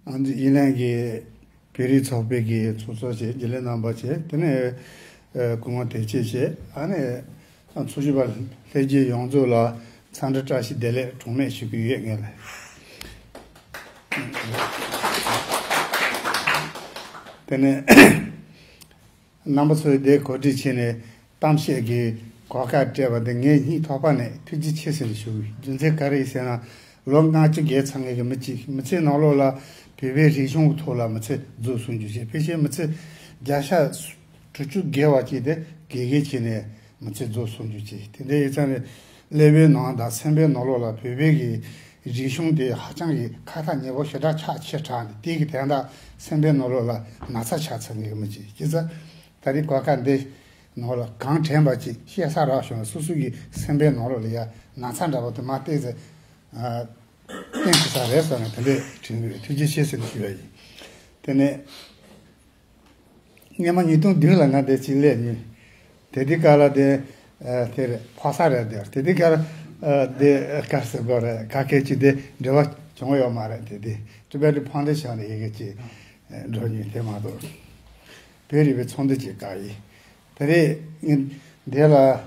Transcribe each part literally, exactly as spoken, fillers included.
ཨ་ནི་དབྱི་ལན་གྱི་བོད་རིགས་ཚོགས་པའི་གི་ཚོགས་གཙོ་བྱས། རྒྱུན་ལས་རྣམ་པ་བྱས། དེ་ནས་ཨ་སྐུ་ངོ་བདེ་སྐྱིད་བྱས། ཨ་ནས་ཨ་འཚོ་བཞུགས་པ་ལྷན་རྒྱས་ཡོངས་རྫོགས་ལ་འཚམས་འདྲི་བཀྲ་ཤིས་བདེ་ལེགས་གྲངས་མེད་ཞུ་གི་ཡོད། ངས་ལ་དེ་ནས་རྣམ་པ་ཚོས་འདིར་གོ་སྒྲིག་བྱས་ནས་གཏམ་བཤད་ཀྱི་གོ་སྐབས་སྤྲད་པ་འདི་ངས་སྙིང་ཐག་པ་ནས་ཐུགས་རྗེ་ཆེ་ཟེར་ནས་ཞུ་གི་ཡོད། རྒྱུ་མཚན་ག་རེ་ཡིན་ཟེར་ན། ལོ་ལྔ་བཅུ་བརྒལ་ཚར་མཁན་གྱི་མི་གཅིག་མི་ཚེའི་ནང་ལོགས་ལ་བོད་པའི་རིག་གཞུང་གི་ཐོག་ལ་མི་ཚེ་རྫོགས་སོང་རྒྱུ་བྱས། ཕལ་ཆེར་མི་ཚེ་བརྒྱ་ཆ་དྲུག་ཅུ་བརྒལ་བ་ཅིག་དེ་དགེ་རྒན་བྱས་ནས་མི་ཚེ་རྫོགས་སོང་རྒྱུ་བྱས། དེ་འདྲ་ཡིན་ཙང་ནས་ཀླད་པའི་ནང་དང་སེམས་པའི་ནང་ལོགས་ལ་བོད་པའི་གི་རིག་གཞུང་དེ་ཧ་ཅང་གི་ཁ་ཐག་ཉེ་པོ་ཞེ་དྲག་ཆགས་ཆེ་དྲགས་ནས། དེ་གི་དོན་དག་སེམས་པའི་ནང་ལོགས་ལ་ན་ཚ་ཆགས་ཚར་མཁན་གྱི་མི་གཅིག་བྱས་ཙང་། ད་རེས་གོ་སྐབས་འདི་ནང་ལ་གང་དྲན་པ་ཅིག་བཤད་ས་རག་བྱུང་ན། སོ་སོ་གི་སེམས་པའི་ནང་ལོགས་ལ་ཡ་ན་ཚ་འདྲ་པོ་དེ་མར་བཏོན་ཟེར། ཨ། བཏོན་ཐུབ་ས་རེད་བསམ་ནས་དེ་འདྲས་དྲན་གྱི་ཡོད། ཐུགས་རྗེ་ཆེ་ཟེར་ནས་ཞུ་ཡ་ཡིན། དེ་ནས་སྔོན་མ་ཉིས་སྟོང་བདུན་ལ་ང་འདིར་ཅིག་སླེབས་མྱོང་། དེ་དུས་སྐབས་ལ་དེ་ཨ་དེ་རེད། ཕོ་གསར་རེད། དེ་དེ་དུས་སྐབས་ཨ་དེ་ག་རེ་ཟེར་དགོས་རེད། ག་གེ་ཅིག་དེ་འབྲེལ་བ་བྱུང་ཡོད་མ་རེད། དེ་དེ་Tibetan Foundation ལ་ཡི་གེ་ཅིག་འགྲོ་མྱོང་། དེ་མ་གཏོགས་བོད་རིག་པའི་ཚོགས་འདུ་ཅིག་བཀག་ཡིན། དེ་རེད། ངས་འདི་ལ་བོད་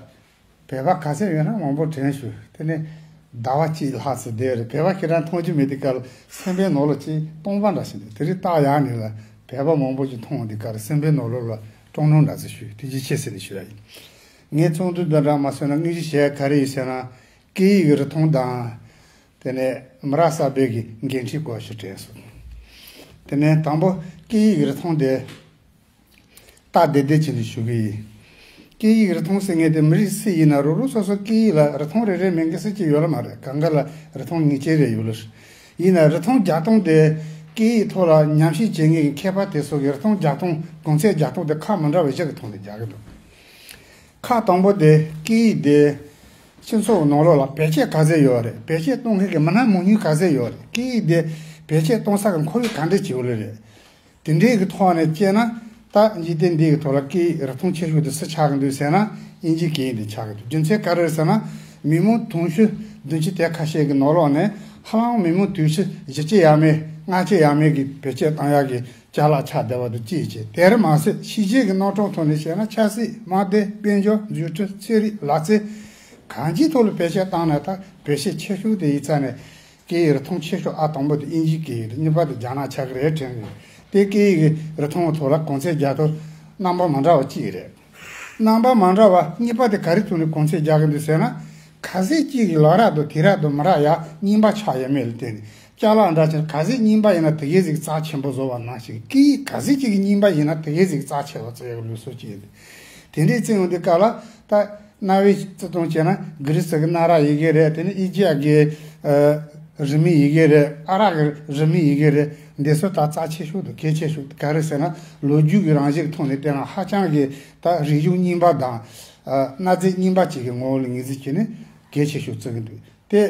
པ་ག་ཚད་ཡོད་ན་མང་པོ་དྲན་བྱུང་། དེ་ནས་ཟླ་བ་གཅིག་ལྷག་ཙམ་བསྡད་རེད། བོད་པ་ཁྱེད་རང་མཐོང་རྒྱུ་མེད། དེ་སྐབས་ལ་སེམས་པའི་ནང་ལ་ཅིག་སྟོང་པ་འདྲ་ཞིག་འདུག་དེ་རིང་ཏག་ཡག་ནས་ལ་བོད་པ་མང་པོ་ཅིག་མཐོང་། དེ་སྐབས་ལ་སེམས་པའི་ནང་ལོགས་ལ་སྤྲོ་སྣང་འདྲ་ཙམ་བྱུང་། ཐུགས་རྗེ་ཆེ་ཟེར་ནས་ཞུ་ཡ་ཡིན། ངས་ཚོགས་འདུ་འདི་འདྲ་མ་བཟོས་ན་དངོས་གཞི་བྱས་ག་རེ་ཡིན་ཟེར་ན། སྐད་ཡིག་གི་རིག་མཐོང་དང་། དེ་ནས་མི་རབས་གསར་པའི་གི་འགན་འཁྲི་སྐོར་ཞིག་དྲན་སོང་། དེ་ནས་དང་པོ་སྐད་ཡིག་གི་རིག་མཐོང་དེ་སྟབས་བདེ་བདེ་བྱས་ནས་ཞུ་གི་ཡིན། སྐད་ཡིག་གི་རིག་མཐོང་ཟེར་མཁན་དེ་མི་རིགས་སུ་ཡིན་ན་རུ་རུ་སོ་སོ་སྐད་ཡིག་ལ་རིག་མཐོང་རེ་རེ་མེད་མཁན་སུ་གཅིག་ཡོད་ལ་མ་རེད། གང་ག་ལ་རིག་མཐོང་ངེས་ཅན་རེ་ཡོད་ལ། ཡིན་ན་རིག་མཐོང་རྒྱག་སྟངས་དེ་སྐད་ཡིག་ཐོག་ལ་ཉམས་ཞིབ་བྱེད་མཁན་གྱི་མཁས་པ་དེ་ཚོ་གི་རིག་མཐོང་རྒྱག་སྟངས་གོང་ཚད་རྒྱག་སྟངས་དེ་ཁག་མི་འདྲ་བ་བཞི་གི་ཐོག་ནས་རྒྱག་གི་འདུག་ཁག་དང་པོ་དེ་སྐད་ཡིག་དེ་སྤྱི་ཚོགས་ནང་ལོགས་ལ་བེད་སྤྱོད་ག་ཚད་ཡོད་རེད། བེད་སྤྱོད་གཏོང་མཁན་གྱི་མི་སྣ་མང་ཉུང་ག་ཚད་ཡོད་རེད། སྐད་ཡིག་དེ་བེད་སྤྱོད་གཏོང་ས་གི་ཁོར་ཡུག་ག་འདྲ་ཅིག་ཡོད་རེད། དེ་འདྲའི་གི་ཐོག་ནས་བལྟས་ན། ད་འཇིག་རྟེན་འདི་གི་ཐོག་ལ་སྐད་ཡིག་རིག་མཐོང་ཆེ་ཤོས་དེ་སུ་ཆགས་ཀྱི་འདུག་ཟེར་ན། དབྱིན་ཇིའི་སྐད་ཡིག་དེ་ཆགས་ཀྱི་འདུག་རྒྱུ་མཚན་ག་རེ་རེད་ཟེར་ན། མི་མང་དུང་ཕྱུར་བདུན་ཅུ་དེ་ཁ་ཤས་ཀྱི་ནང་ལོགས་ནས་ཧ་ལམ་མི་མང་དུང་ཕྱུར་བཞི་བཅུ་ཡས་མས། ལྔ་བཅུ་ཡས་མས་ཀྱི་བེད་སྤྱོད་གཏོང་ཡག་གི་ཅ་ལག་ཆགས་བསྡད་པ་དང་གཅིག་བྱས། དེར་མ་ཟད་ཕྱི་རྒྱལ་གྱི་རྣམ་གྲངས་ཐོག་ནས་བཤད་ན། ཆབ་སྲིད། དམག་དོན། དཔལ་འབྱོར། འཛུགས་སྐྲུན། ཚན་རིག། ལག་རྩལ། གང་ཅིའི་ཐོག་ལ་བེད་སྤྱོད་བཏང་ན། ད་བེད་སྤྱོད་ཆེ་ཤོས་དེ་ཡིན་ཙང་ནས་སྐད་ཡིག་རིག་མཐོང་ཆེ་ཤོས་ཨ་དང་པོ་དེ་དབྱིན་ཇིའི་སྐད་ཡིག་རེད། གཉིས་པ་དེ་རྒྱ་ནག་ཆགས་ཀྱི་རེད་དྲན་གྱི་ཡོད། དེ་སྐད་ཡིག་གི་རིག་མཐོང་གི་ཐོག་ལ་གོང་ཚད་རྒྱག་ཐབས་རྣམ་པ་མི་འདྲ་བ་གཅིག་རེད། རྣམ་པ་མི་འདྲ་བ་གཉིས་པ་དེ་ག་རེ་ཐོག་ནས་གོང་ཚད་རྒྱག་གི་འདུག་ཟེར་ན། གལ་སྲིད་གཅིག་གི་ལག་རགས་དང་དུས་རབས་དང་མི་རབས་ཡར་རྙིང་པ་ཆགས་ཡོད་མེད་ལ་བལྟས་ནས། ཅ་ལག་འདྲ་ཅིག་གལ་སྲིད་རྙིང་པ་ཡིན་ན་དེ་གའི་ཟིག་རྩ་ཆེན་པོ་བཟོ་བ་ནང་བཞིན། སྐད་ཡིག་གལ་སྲིད་གཅིག་གི་རྙིང་པ་ཡིན་ན་དེ་གའི་ཟིག་རྩ་ཆེ་བ་བརྩི་ཡག་ལུགས་སྲོལ་ཅིག་ཡོད། དེ་འདྲའི་བརྩི་ཡོང་དུས་སྐབས་ལ། ད་གནའ་བོའི་བརྩི་སྟངས་བྱས་ན། གྷི་རི་སི་གི་གནའ་རབས་ཡི་གེ་རེད། དེ་ནས་ཨི་ཇི་ཡ་གི་ཨ་རི་མོའི་ཡི་གེ་རེད། ཨ་རག་གི་རི་མོའི་ཡི་གེ་རེད། འདི་ཚོ་ད་རྩ་ཆེ་ཤོས་དང་གལ་ཆེ་ཤོས་ག་རེ་ཟེར་ན། ལོ་རྒྱུས་ཀྱི་རང་བཞིན་གྱི་ཐོག་ནས་བལྟས་ན་ཧ་ཅང་གི་ད་རིག་གཞུང་རྙིང་པ་དང་། ཨ་གནའ་རྫས་རྙིང་པ་ཅིག་གི་ངོ་བོ་ལ་ངོས་འཛིན་བྱས་ནས་གལ་ཆེ་ཤོས་བརྩི་གི་འདུག་དེ་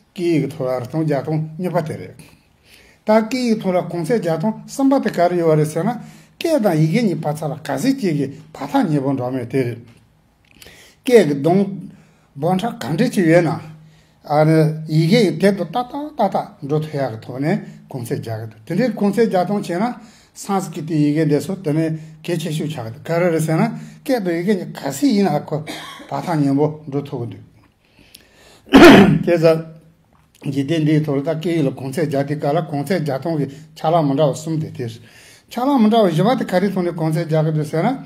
སྐད་ཡིག་གི་ཐོག་ལ་རིག་མཐོང་རྒྱག་སྟངས་གཉིས་པ་དེ་རེད། ད་སྐད་ཡིག་ཐོག་ལ་གོང་ཚད་རྒྱག་སྟངས་གསུམ་པ་དེ་ག་རེ་ཡོད་རེད་ཟེར་ན། སྐད་དང་ཡི་གེ་གཉིས་བར་མཚམས་ལ་གལ་སྲིད་གཅིག་གི་བར་ཐག་ཉེ་པོ་འགྲོ་མེད་དེ་རེད། སྐད་ཀྱི་གདངས་འབོར་ཕྲ་གང་འདྲ་ཅིག་ཡོད་ན། ཨ་ནི་ཡི་གེ་ཡི་དེབ་ཏུ་ཏག་ཏག་ཏག་ཏག་འགྲོ་ཐུབ་ཡག་གི་ཐོག་ནས་གོང་ཚད་རྒྱག་གི་འདུག་དེ་འདྲའི་གོང་ཚད་རྒྱག་སྟངས་བྱས་ན། སཾ་སྐྲྀ་ཏའི་ཡི་གེ་འདི་ཚོ་དེ་ནས་གལ་ཆེ་ཤོས་ཆགས་ཀྱི་འདུག་ག་རེ་རེད་ཟེར་ན། སྐད་དང་ཡི་གེ་གཉིས་གལ་སྲིད་ཡིན་ན་ཁོ་བར་ཐག་ཉེ་པོ་འགྲོ་ཐུབ་ཀྱི་འདུག་དེ་ཙང་། འཇིག་རྟེན་འདིའི་ཐོག་ལ་ད་སྐད་ཡིག་ལ་གོང་ཚད་རྒྱག་དུས་སྐབས་ལ་གོང་ཚད་རྒྱག་སྟངས་ཀྱི་ཆ་ལག་མི་འདྲ་བ་གསུམ་དེ་དེ་རེད། ཆ་ལག་མི་འདྲ་བ་བཞི་པ་དེ་ག་རེའི་ཐོག་ནས་གོང་ཚད་རྒྱག་གི་འདུག་ཟེར་ན།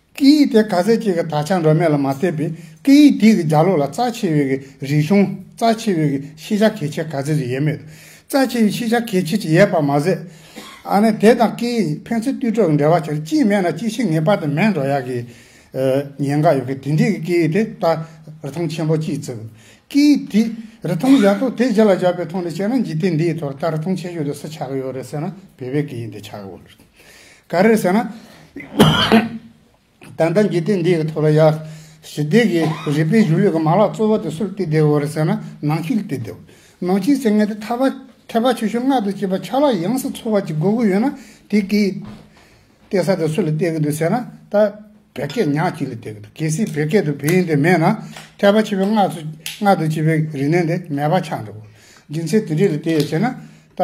སྐད་ཡིག་དེ་ག་ཚད་ཅིག་གི་དར་ཁྱབ་འགྲོ་མིན་ལ་མ་ལྟོས་པའི། སྐད་ཡིག་དེ་གི་རྒྱབ་ལོགས་ལ་རྩ་ཆེ་བའི་གི་རིག་གཞུང་། རྩ་ཆེ་བའི་གི་ཤེས་བྱ་གལ་ཆེ་ག་ཚད་ཅིག་ཡོད་མེད། རྩ་ཆེ་བའི་ཤེས་བྱ་གལ་ཆེ་ཅིག་ཡོད་པ་མ་ཟད། ཨ་ནི་དེ་དང་སྐད་ཡིག་ཕན་ཚུན་ལྟོས་གྲུབ་ཀྱི་འབྲེལ་བ་ཆགས། གཅིག་མེད་ན་གཅིག་ཤེས་ངེས་པར་དུ་མེད་འགྲོ་ཡག་གི་ཨ་ཉེན་ཁ་ཡོད་གི། དེ་འདྲའི་གི་སྐད་ཡིག་དེ་ད་རིག་མཐོང་ཆེན་པོ་གཅིག་བརྩི་དགོས། སྐད་ཡིག་དེ་རིག་མཐོང་རྒྱག་སྟངས་དེ་གཞི་ལ་བཞག་པའི་ཐོག་ནས་བཤད་ན། འཇིག་རྟེན་འདིའི་ཐོག་ད་རིག་མཐོང་ཆེ་ཤོས་དེ་སུ་ཆགས་ཀྱི་ཡོད་རེད་ཟེར་ན། བོད་པའི་སྐད་ཡིག་འདི་ཆགས་ཀྱི་ཡོད་རེད། ག་རེ་རེད་ཟེར་ན། ད་ལྟ་འཇིག་རྟེན་འདིའི་ཐོག་ལ་ཡ་ཞི་བདེ་གི་རིག་པའི་གཞུང་ལུགས་ཀྱི་མ་ལག་གཙོ་བོ་དེ་སུ་ལ་བརྟེན་བསྡད་ཡོད་རེད་ཟེར་ན། ནང་ཆོས་ལ་བརྟེན་བསྡད་ཡོད། ནང་ཆོས་ཟེར་མཁན་དེ་ཐེག་པ་ཐེག་པ་ཆེ་ཤོས་ལྔ་དང་བཅས་པ་ཆ་ལག་ཡོངས་སུ་ཚང་བ་ཅིག་དགོས་ཀྱི་ཡོད་ན། དེ་སྐད་ཡིག་བལྟས་ས་དེ་སུ་ལ་བལྟས་ཀྱི་འདུག་ཟེར་ན། ད་བོད་སྐད་ཉག་གཅིག་ལ་བལྟས་ཀྱི་འདུག་གལ་སྲིད་བོད་སྐད་དང་བོད་ཡིག་དེ་མེད་ན། ཐེག་པ་ཆེ་བའི་ལྔ་ཚོ་ལྔ་དང་བཅས་པའི་རིག་གནས་དེ་མེད་པ་ཆགས་འགྲོ་གི། རྒྱུ་མཚན་དེ་འདྲ་ལ་བལྟས་ཡོད་ཟེར་ན། ད་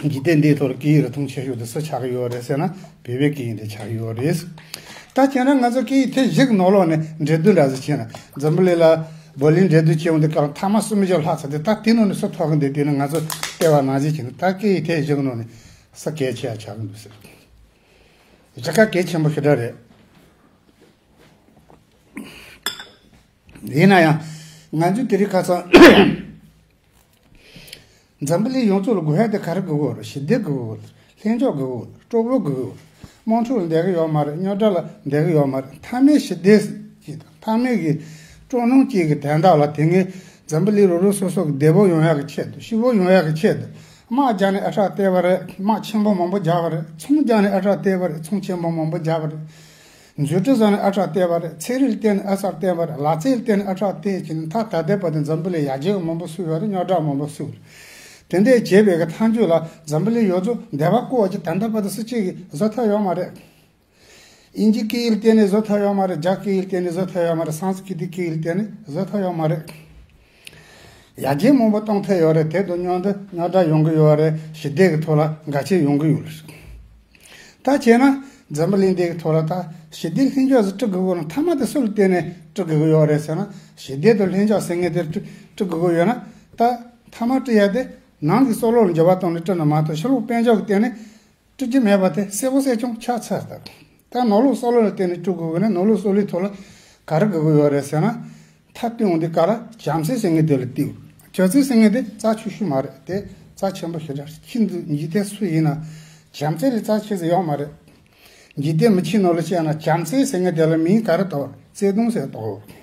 འཇིག་རྟེན་འདིའི་ཐོག་ལ་སྐད་ཡིག་རིག་མཐོང་ཆེ་ཤོས་དེ་སུ་ཆགས་ཀྱི་ཡོད་རེད་ཟེར་ན། བོད་པའི་སྐད་ཡིག་འདི་ཆགས་ཀྱི་ཡོད་རེད། ད་བྱས་ན་ང་ཚོ་སྐད་ཡིག་ཐེངས་བཞི་གི་ནང་ལོགས་ནས་འགྲན་བསྡུར་འདྲ་ཟིག་བྱས་ན། འཛམ་བུ་གླིང་ལ་བོ་ལིང་འགྲན་བསྡུར་བྱས་འོང་དུས་སྐབས་ལ་མཐའ་མ་སུམ་བརྒྱ་ལྷག་ཙམ་དེ། ད་དེ་ནང་ནས་སུ་ཐོབ་གི་འདུག་དེ་ནི་ང་ཚོ་བལྟས་པ་ནང་བཞིན་བྱས་ན། ད་སྐད་ཡིག་ཐེངས་བཞི་གི་ནང་ནས་ས་གལ་ཆེ་ཡ་ཆགས་ཀྱི་འདུག་ཟེར། གཞི་ཁ་གལ་ཆེན་པོ་ཞེ་དྲག་རེད། ཡིན་ན་ཡང་ང་ཚོས་དེ་རིང་ཁ་སང་འཛམ་བུ་གླིང་ཡོངས་རྫོགས་ལ་དགོས་ཡ་དེ་ག་རེ་དགོས་ཀྱི་ཡོད་རེད། ཞི་བདེ་དགོས་ཀྱི་ཡོད་རེད། ལྷིང་འཇགས་དགོས་ཀྱི་ཡོད་རེད། སྤྲོ་པོ་དགོས་ཀྱི་ཡོད་རེད། དམག་འཁྲུག་ལ་བསྡད་ཀྱི་ཡོད་མ་རེད། རྙོག་དྲ་ལ་བསྡད་ཀྱི་ཡོད་མ་རེད། མཐའ་མའི་ཞི་བདེ་ཅིག་དང་མཐའ་མའི་གི་སྤྲོ་སྣང་ཅིག་གི་དོན་དག་ལ། དེ་སྔའི་འཛམ་བུ་གླིང་རོ་རོ་སོ་སོ་གི་བདེ་པོ་ཡོང་ཡག་གི་ཆེད་དུ། སྐྱིད་པོ་ཡོང་ཡག་གི་ཆེད་དུ། དམག་རྒྱག་ནས་ཨ་ཁྲག་སྟེར་བ་རེད། དམག་ཆེན་པོ་མང་པོ་རྒྱག་པ་རེད། ཚོང་རྒྱག་ནས་ཨ་ཁྲག་སྟེར་བ་རེད། ཚོང་ཆེན་པོ་མང་པོ་རྒྱག་པ་རེད། མཛོད་ཁྲི་བཟོ་ནས་ཨ་ཁྲག་སྟེར་བ་རེད། ཚན་རིག་ལ་བརྟེན་ནས་ཨ་ཁྲག་སྟེར་བ་རེད། ལག་རྩལ་ལ་བརྟེན་ནས་ཨ་ཁྲག་སྟེར་བྱས་ནས། ད་ད་ལྟའི་བར་དུ་འཛམ་བུ་གླིང་ཡར་རྒྱས་མང་པོ་བཟོས་ཡོད་རེད། རྙོག་དྲ་མང་པོ་བཟོས་རེད། དེ་འདྲས་བྱས་པའི་གི་མཐའ་མཇུག་ལ་འཛམ་བུ་གླིང་ཡོངས་རྫོགས་བདེ་བ་བསྐོར་བ་ཅིག་ད་ལྟ་བར་དུ་སུ་གཅིག་གིས་བཟོ་ཐུབ་ཡོད་མ་རེད། དབྱིན་ཇིའི་སྐད་ཡིག་ལ་བརྟེན་ནས་བཟོ་ཐུབ་ཡོད་མ་རེད། རྒྱ་སྐད་ཡིག་ལ་བརྟེན་ནས་བཟོ་ཐུབ་ཡོད་མ་རེད། སཾ་སྐྲྀ་ཏའི་སྐད་ཡིག་ལ་བརྟེན་ནས་བཟོ་ཐུབ་ཡོད་མ་རེད། ཡར་རྒྱས་མང་པོ་གཏོང་ཐུབ་ཡོད་རེད། དེ་དང་མཉམ་དུ་རྙོག་དྲ་ཡོང་གི་ཡོད་རེད། ཞི་བདེ་གི་ཐོག་ལ་འགལ་རྐྱེན་ཡོང་གི་ཡོད་རེད། ད་བྱས་ན་འཛམ་བུ་གླིང་འདི་གི་ཐོག་ལ་ད་ཞི་བདེ་ལྷིང་འཇགས་ཟིག་སྐྲུན་དགོས་ན། མཐའ་མ་དེ་སུ་ལ་བརྟེན་ནས་སྐྲུན་དགོས་ཀྱི་ཡོད་རེད་ཟེར་ན། ཞི་བདེ་དང་ལྷིང་འཇགས་ཟེར་མཁན་དེ་སྐྲུན་སྐྲུན་དགོས་ཀྱི་ཡོད་ན། ད་མཐའ་མ་སྐྲུན་ཡ་དེ་ནང་གི་སྲོག་ལོ་ལ་འགྱུར་བ་གཏོང་ནས་སྐྲུན་ན་མ་གཏོགས། ཕྱི་ལོགས་དཔལ་འབྱོར་གྱི་སྟེང་ནས་སྐྲུན་རྒྱུ་མེད་པ་དེ་གསལ་པོ་གསལ་རྐྱང་ཆགས་ཚར་ད། ད་ནང་ལོགས་སྲོག་ལོ་ལ་བརྟེན་ནས་སྐྲུན་དགོས་ཀྱི་ན། ནང་ལོགས་སྲོག་ལོའི་ཐོག་ལ་ག་རེ་དགོས་ཀྱི་ཡོད་རེད་ཟེར་ན། མཐའ་སྐྲུན་འོང་དུས་སྐབས་ལ་བྱམས་བརྩེ་ཟེར་མཁན་དེ་ལ་བལྟས་དགོས། བྱམས་བརྩེ་ཟེར་མཁན་དེ་རྩ་ཆེ་ཤོས་མ་རེད། དེ་རྩ་ཆེན་པོ་ཞེ་དྲག་ཁྱི་འདུག་འཇིག་རྟེན་སུ་ཡིན་ན་བྱམས་བརྩེ་ལས་རྩ་ཆེ་ཟིག་ཡོད་མ་རེད། འཇིག་རྟེན་མི་ཁྱིམ་ནང་ལ་བཤད་ན། བྱམས་བརྩེ་ཟེར་མཁན་དེ་ལ་མིང་ག་རེ་བཏགས་པ་རེད། བརྩེ་དུང་ཟེར་བཏགས་པ་རེད།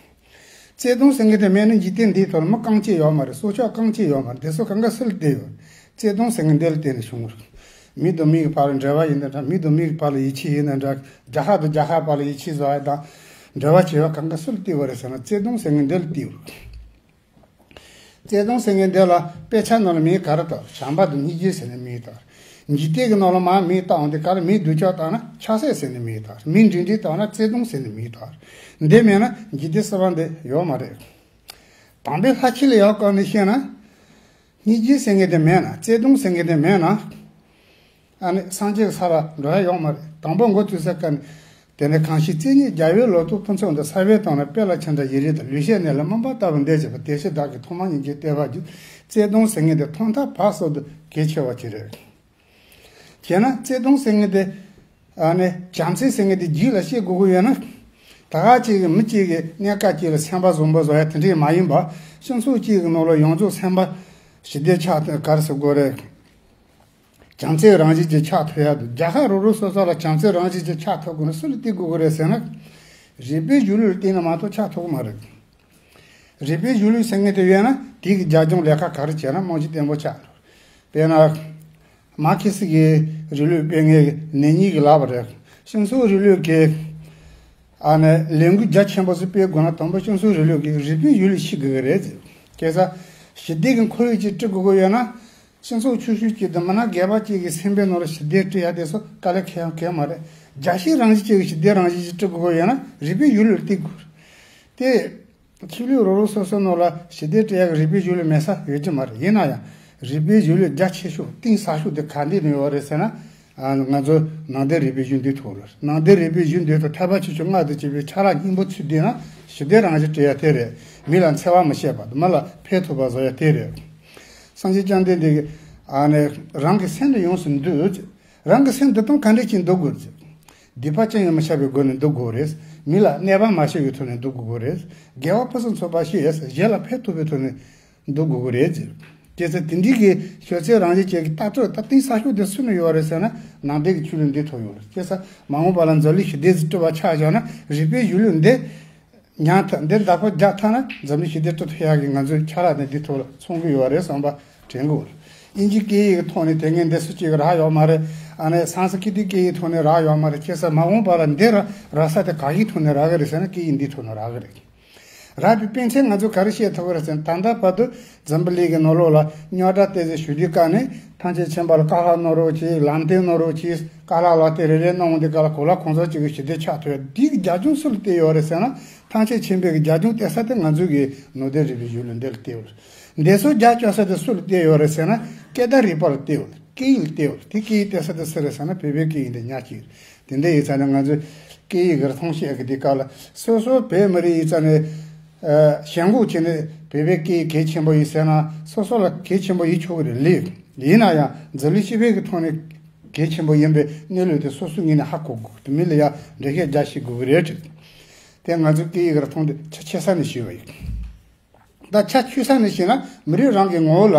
བརྩེ་དུང་ཟེར་མཁན་དེ་མེད་ན་འཇིག་རྟེན་འདིའི་ཐོག་ལ་མི་རྐང་གཅིག་ཡོད་མ་རེད། སྲོག་ཆགས་རྐང་གཅིག་ཡོད་མ་རེད། དེ་ཚོ་གང་ག་སུ་ལ་བརྟེན་ཡོད། བརྩེ་དུང་ཟེར་མཁན་འདི་ལ་བརྟེན་ནས་བྱུང་བ་རེད། མི་དང་མི་གི་བར་ལ་འབྲེལ་བ་ཡིན་ན་འདྲ། མི་དང་མི་གི་བར་ལ་ཡིད་ཆེས་ཡིན་ན་འདྲ། རྒྱལ་ཁབ་དང་རྒྱལ་ཁབ་བར་ལ་ཡིད་ཆེས་བཟོ་ཡ་དང་འབྲེལ་བ་བྱེད་པ་གང་ག་སུ་ལ་བརྟེན་པ་རེད་ཟེར་ན། བརྩེ་དུང་ཟེར་མཁན་འདི་ལ་བརྟེན་ཡོད་རེད། བརྩེ་དུང་ཟེར་མཁན་འདི་ལ་དཔེ་ཆ་ནང་ལ་མིང་ག་རེ་བཏགས། བྱམས་པ་དང་སྙིང་རྗེ་ཟེར་ནས་མིང་བཏགས། འཇིག་རྟེན་གྱི་ནང་ལ་མར་མིང་བཏགས་འོང་དུས་སྐབས་ལ། མི་སྡུག་ཅག་བཏགས་ན་ཆགས་སྲེད་ཟེར་ནས་མིང་བཏགས། མི་འདྲིས་འདྲིས་བཏགས་ན་བརྩེ་དུང་ཟེར་ནས་མིང་བཏགས། འདི་མེད་ན་འཇིག་རྟེན་གསར་པ་འདི་ཡོད་མ་རེད། དམ་པའི་ལྷ་ཆོས་ལ་ཡག་བཀར་ནས་བཤད་ན། སྙིང་རྗེ་ཟེར་མཁན་དེ་མེད་ན། བརྩེ་དུང་ཟེར་མཁན་དེ་མེད་ན། ཨ་ནི་སངས་རྒྱས་ཀྱི་ས་ལ་འགྲོ་ཡ་ཡོད་མ་རེད། དང་པོ་འགོ་ཚུགས་ས་ཀ་ནས། དེ་ནས་གང་ཞིག་བརྩེ་ཉིད་རྒྱལ་བའི་ལོ་ཏོག་ཕུན་ཚོགས་འདི། ས་བོན་དང་ནི་སྤེལ་ལ་ཆེན་དགྲ་ཡི་རིགས་དང་། ལུས་ཤེས་གནས་ལ་སྨིན་པ་ལྟ་བུ་འདི་བྱེད་པ། དེ་ཕྱིར་བདག་གིས་ཐོག་མར་སྙིང་རྗེ་བསྟོད་པར་བགྱི། བརྩེ་དུང་ཟེར་མཁན་དེ་ཐོག་མཐའ་བར་གསུམ་དུ་གལ་ཆེ་བ་ཅིག་རེད། བྱས་ན་བརྩེ་དུང་ཟེར་མཁན་དེ། ཨ་ནི་བྱམས་བརྩེ་ཟེར་མཁན་དེ་རྒྱུད་ལ་སྐྱེ་དགོས་ཀྱི་ཡོད་ན། ད་ག་ཅིག་གི་མི་གཅིག་གི་གནས་སྐབས་གཅིག་ལ་སེམས་པ་བཟང་པོ་བཟོ་ཡ་དེ་འདྲས་མ་ཡིན་པ། སྤྱི་ཚོགས་གཅིག་གི་ནང་ལ་ཡོངས་རྫོགས་སེམས་པ་ཞི་བདེ་ཆགས་ཐུབ། ག་རེ་ཟེར་དགོས་རེད། བྱམས་བརྩེའི་རང་བཞིན་ཅིག་ཆགས་ཐུབ་ཡ་དང་། རྒྱལ་ཁབ་རོ་རོ་སོ་སོ་ལ་བྱམས་བརྩེའི་རང་བཞིན་ཅིག་ཆགས་ཐུབ་དགོས་ན་སུ་ལ་བརྟེན་དགོས་ཀྱི་རེད་ཟེར་ན། རིག་པའི་གཞུང་ལུགས་ལ་བརྟེན་ན་མ་གཏོགས་ཆགས་ཐུབ་ཀྱི་མ་རེད། རིག་པའི་གཞུང་ལུགས་ཟེར་མཁན་དེ་ཡོད་ན། དེ་གི་རྒྱབ་ལྗོངས་ལས་ཀ་ག་རེ་བྱས་ན་རྨང་གཞི་བརྟན་པོ་ཆགས་འགྲོ། དཔེར་ན། མར་ཁེ་སི་གི་རིང་ལུགས་སྤེལ་མཁན་གྱི་ལེ་ཉིན་གྱིས་ལབ་པ་རེད། སྤྱི་ཚོགས་རིང་ལུགས་ཀྱི་ཨ་ནི་ལས་འགུལ་རྒྱ་ཆེན་པོ་ཞིག་སྤེལ་དགོས་ན། དང་པོ་སྤྱི་ཚོགས་རིང་ལུགས་ཀྱི་རིག་པའི་གཞུང་ལུགས་ཤེས་དགོས་ཀྱི་རེད། བྱས་ཙང་ཞི་བདེ་གི་ཁོར་ཡུག་ཅིག་སྐྲུན་དགོས་ཀྱི་ཡོད་ན། སྤྱི་ཚོགས་ཆུང་ཤོས་ཅིག་དང་། མིན་ན་སྒེར་པ་ཅིག་གི་སེམས་པའི་ནང་ལ་ཞི་བདེ་སྐྲུན་ཡ་དེ་ཚོ་དཀའ་ལས་ཁག་ཡང་ཁག་མ་རེད། རྒྱལ་སྤྱིའི་རང་བཞིན་ཅན་གྱི་ཞི་བདེ་རང་བཞིན་ཅིག་སྐྲུན་དགོས་ཀྱི་ཡོད་ན། རིག་པའི་གཞུང་ལུགས་ལ་བརྟེན་དགོས་རེད། དེ། ཆོས་ལུགས་རོ་རོ་སོ་སོའི་ནང་ལ་ཞི་བདེ་སྐྲུན་ཡག་གི་རིག་པའི་གཞུང་ལུགས་མེད་ས་ཡོད་ཀྱི་མ་རེད། ཡིན་ན་ཡང་། རིག་པའི་གཞུང་ལུགས་རྒྱ་ཆེ་ཤོས་གཏིང་ཟབ་ཤོས་དེ་ག་འདྲ་ནས་ཡོད་རེད་ཟེར་ན། ཨ། ང་ཚོ་ནང་བསྟན་རིག་པའི་གཞུང་འདིའི་ཐོག་རེད། ནང་བསྟན་རིག་པའི་གཞུང་འདིའི་ཐོག་ཐེག་པ་ཆེ་ཆུང་ལྔ་དང་བཅས་པའི་ཆ་ལག་སྙིང་པོ་ཚུད་བསྡད་ན། ཞི་བདེ་རང་བཞིན་སྐྲུན་ཡག་དེ་རེད། མི་ལ་འཚེ་བ་མི་བྱེད་པ་དང་། མི་ལ་ཕན་ཐོགས་པ་བཟོ་ཡག་དེ་རེད། སངས་རྒྱས་བཅོམ་ལྡན་འདས་ཀྱིས། ཨ་ནི་རང་གི་སེམས་ནི་ཡོངས་སུ་འདུལ། རང་གི་སེམས་འདུལ་སྟངས་ག་འདྲ་ཅིག་འདུལ་དགོས་རེད། སྡིག་པ་ཅི་ཡང་མི་བྱ་བའི་སྒོ་ནས་འདུལ་དགོས་རེད། མི་ལ་གནོད་པ་མ་བྱས་པའི་ཐོག་ནས་འདུལ་དགོས་རེད། དགེ་བ་ཕུན་སུམ་ཚོགས་པ་བྱས། གཞན་ལ་ཕན་ཐོགས་པའི་ཐོག་ནས་འདུལ་དགོས་ཀྱི་རེད། བྱས་ཙང་དེ་འདྲའི་གི་ཤོད་ཚད་རང་བཞིན་ཅན་གྱི་ལྟ་གྲུབ་ད་གཏིང་ཟབ་ཤོས་དེ་སུ་ནས་ཡོད་རེད་ཟེར་ན། ནང་བསྟན་གྱི་ཆོས་ལུགས་འདིའི་ཐོག་ཡོད་རེད། བྱས་ཙང་མ་འོངས་པ་ལ་འཛམ་གླིང་ཞི་བདེ་ཟིག་སྐྲུན་པ་ཆགས་བཞག་ན། རིག་པའི་གཞུང་ལུགས་འདི་ཉར་ཐུབ། འདིར་བདག་པོ་རྒྱག་ཐུབ་ན། འཛམ་གླིང་ཞི་བདེ་སྐྲུན་ཐུབ་ཡག་གི་ང་ཚོའི་ཆ་ལག་དེ་འདིའི་ཐོག་ལ་ཚང་གི་ཡོད་རེད་བསམ་པ་དྲན་གི་ཡོད་རེད། དབྱིན་ཇིའི་སྐད་ཡིག་གི་ཐོག་ནས་དེ་སྔ་འདི་སུ་གཅིག་གིས་རག་ཡོད་མ་རེད། ཨ་ནི་སཾ་སྐྲྀ་ཏའི་སྐད་ཡིག་ཐོག་ནས་རག་ཡོད་མ་རེད། བྱས་ཙང་མ་འོངས་པ་ལ་འདི་རག་རག་ས་དེ་ག་གི་ཐོག་ནས་རག་གི་རེད་ཟེར་ན། སྐད་ཡིག་འདིའི་ཐོག་ནས་རག་གི་རེད། རག་པའི་དཔེ་མཚོན་ང་ཚོས་ག་རེ་བཤད་ཐུབ་ཀྱི་རེད་ཟེར་ན། ད་ལྟ་བར་དུ་འཛམ་བུ་གླིང་གི་ནང་ལོགས་ལ་རྙོག་དྲ་དེ་ཚོ་ཞུ་དུས་སྐབས་ནས། ཐང་ཆེན་ཆེན་པོ་ལ་བཀའ་ཤག་གནང་རོགས་གྱིས། ལམ་སྟོན་གནང་རོགས་གྱིས། བཀའ་སློབ་ལག་དེབ་རེ་རེ་གནང་འོང་དུས་སྐབས་ལ། གོ་ལ་གང་ཚང་གཅིག་གི་ཞི་བདེ་ཆགས་ཐུབ་ཡ་འདི་གི་རྒྱབ་ལྗོངས་སུ་ལ་བལྟས་ཡོད་རེད་ཟེར་ན། ཐང་ཆེན་ཆེན་པོའི་གི་རྒྱབ་ལྗོངས་བལྟས་ས་དེ་ང་ཚོའི་གི་ནང་བསྟན་རིག་པའི་གཞུང་ལུགས་འདི་ལ་བལྟས་ཡོད་རེད། འདི་ཚོ་རྒྱབ་སྐྱོར་ས་དེ་སུ་ལ་བལྟས་ཡོད་རེད་ཟེར་ན། སྐད་བརྡ་རིག་པ་ལ་བལྟས་ཡོད་རེད། སྐད་ཡིག་བལྟས་ཡོད། དེ་སྐད་ཡིག་བལྟས་ས་དེ་སུ་རེད་ཟེར་ན་བོད་པའི་སྐད་ཡིག་འདི་ཉག་གཅིག་རེད། དེ་འདྲ་ཡིན་ཙང་ནས་ང་ཚོས་སྐད་ཡིག་གི་རིག་མཐོང་བཤད་ཀྱི་དེ་སྐབས་ལ་སོ་སོ་བོད་མི་རིགས་ཡིན་ཙང་ནས་ཞེན་ཁོག་བྱས་ནས་བོད་པའི་སྐད་ཡིག་གལ་ཆེན་པོ་ཡིན་ཟེར་ན་སོ་སོ་ལ་གལ་ཆེན་པོ་ཡིན་ཆོག་གི་རེད། ལེགས། ཡིན་ན་ཡང་འཛམ་གླིང་སྤྱི་པའི་གི་ཐོག་ནས་གལ་ཆེན་པོ་ཡིན་པའི་གནས་ལུགས་དེ་སོ་སོའི་ངོས་ནས་ཧ་གོ་དགོས། དེ་མི་ལ་ཡང་འགྲེལ་བཤད་རྒྱག་ཤེས་དགོས་ཀྱི་རེད་དྲན། དེ་ང་ཚོའི་སྐད་ཡིག་གི་རིག་མཐོང་དེ་ཆ་ཆེ་ས་ནས་ཤེས་པ་ཡིན། ད་ཆ་ཆེ་ས་ནས་བཤད་ན་མི་རིགས་རང་གི་ངོ་བོ་ལ་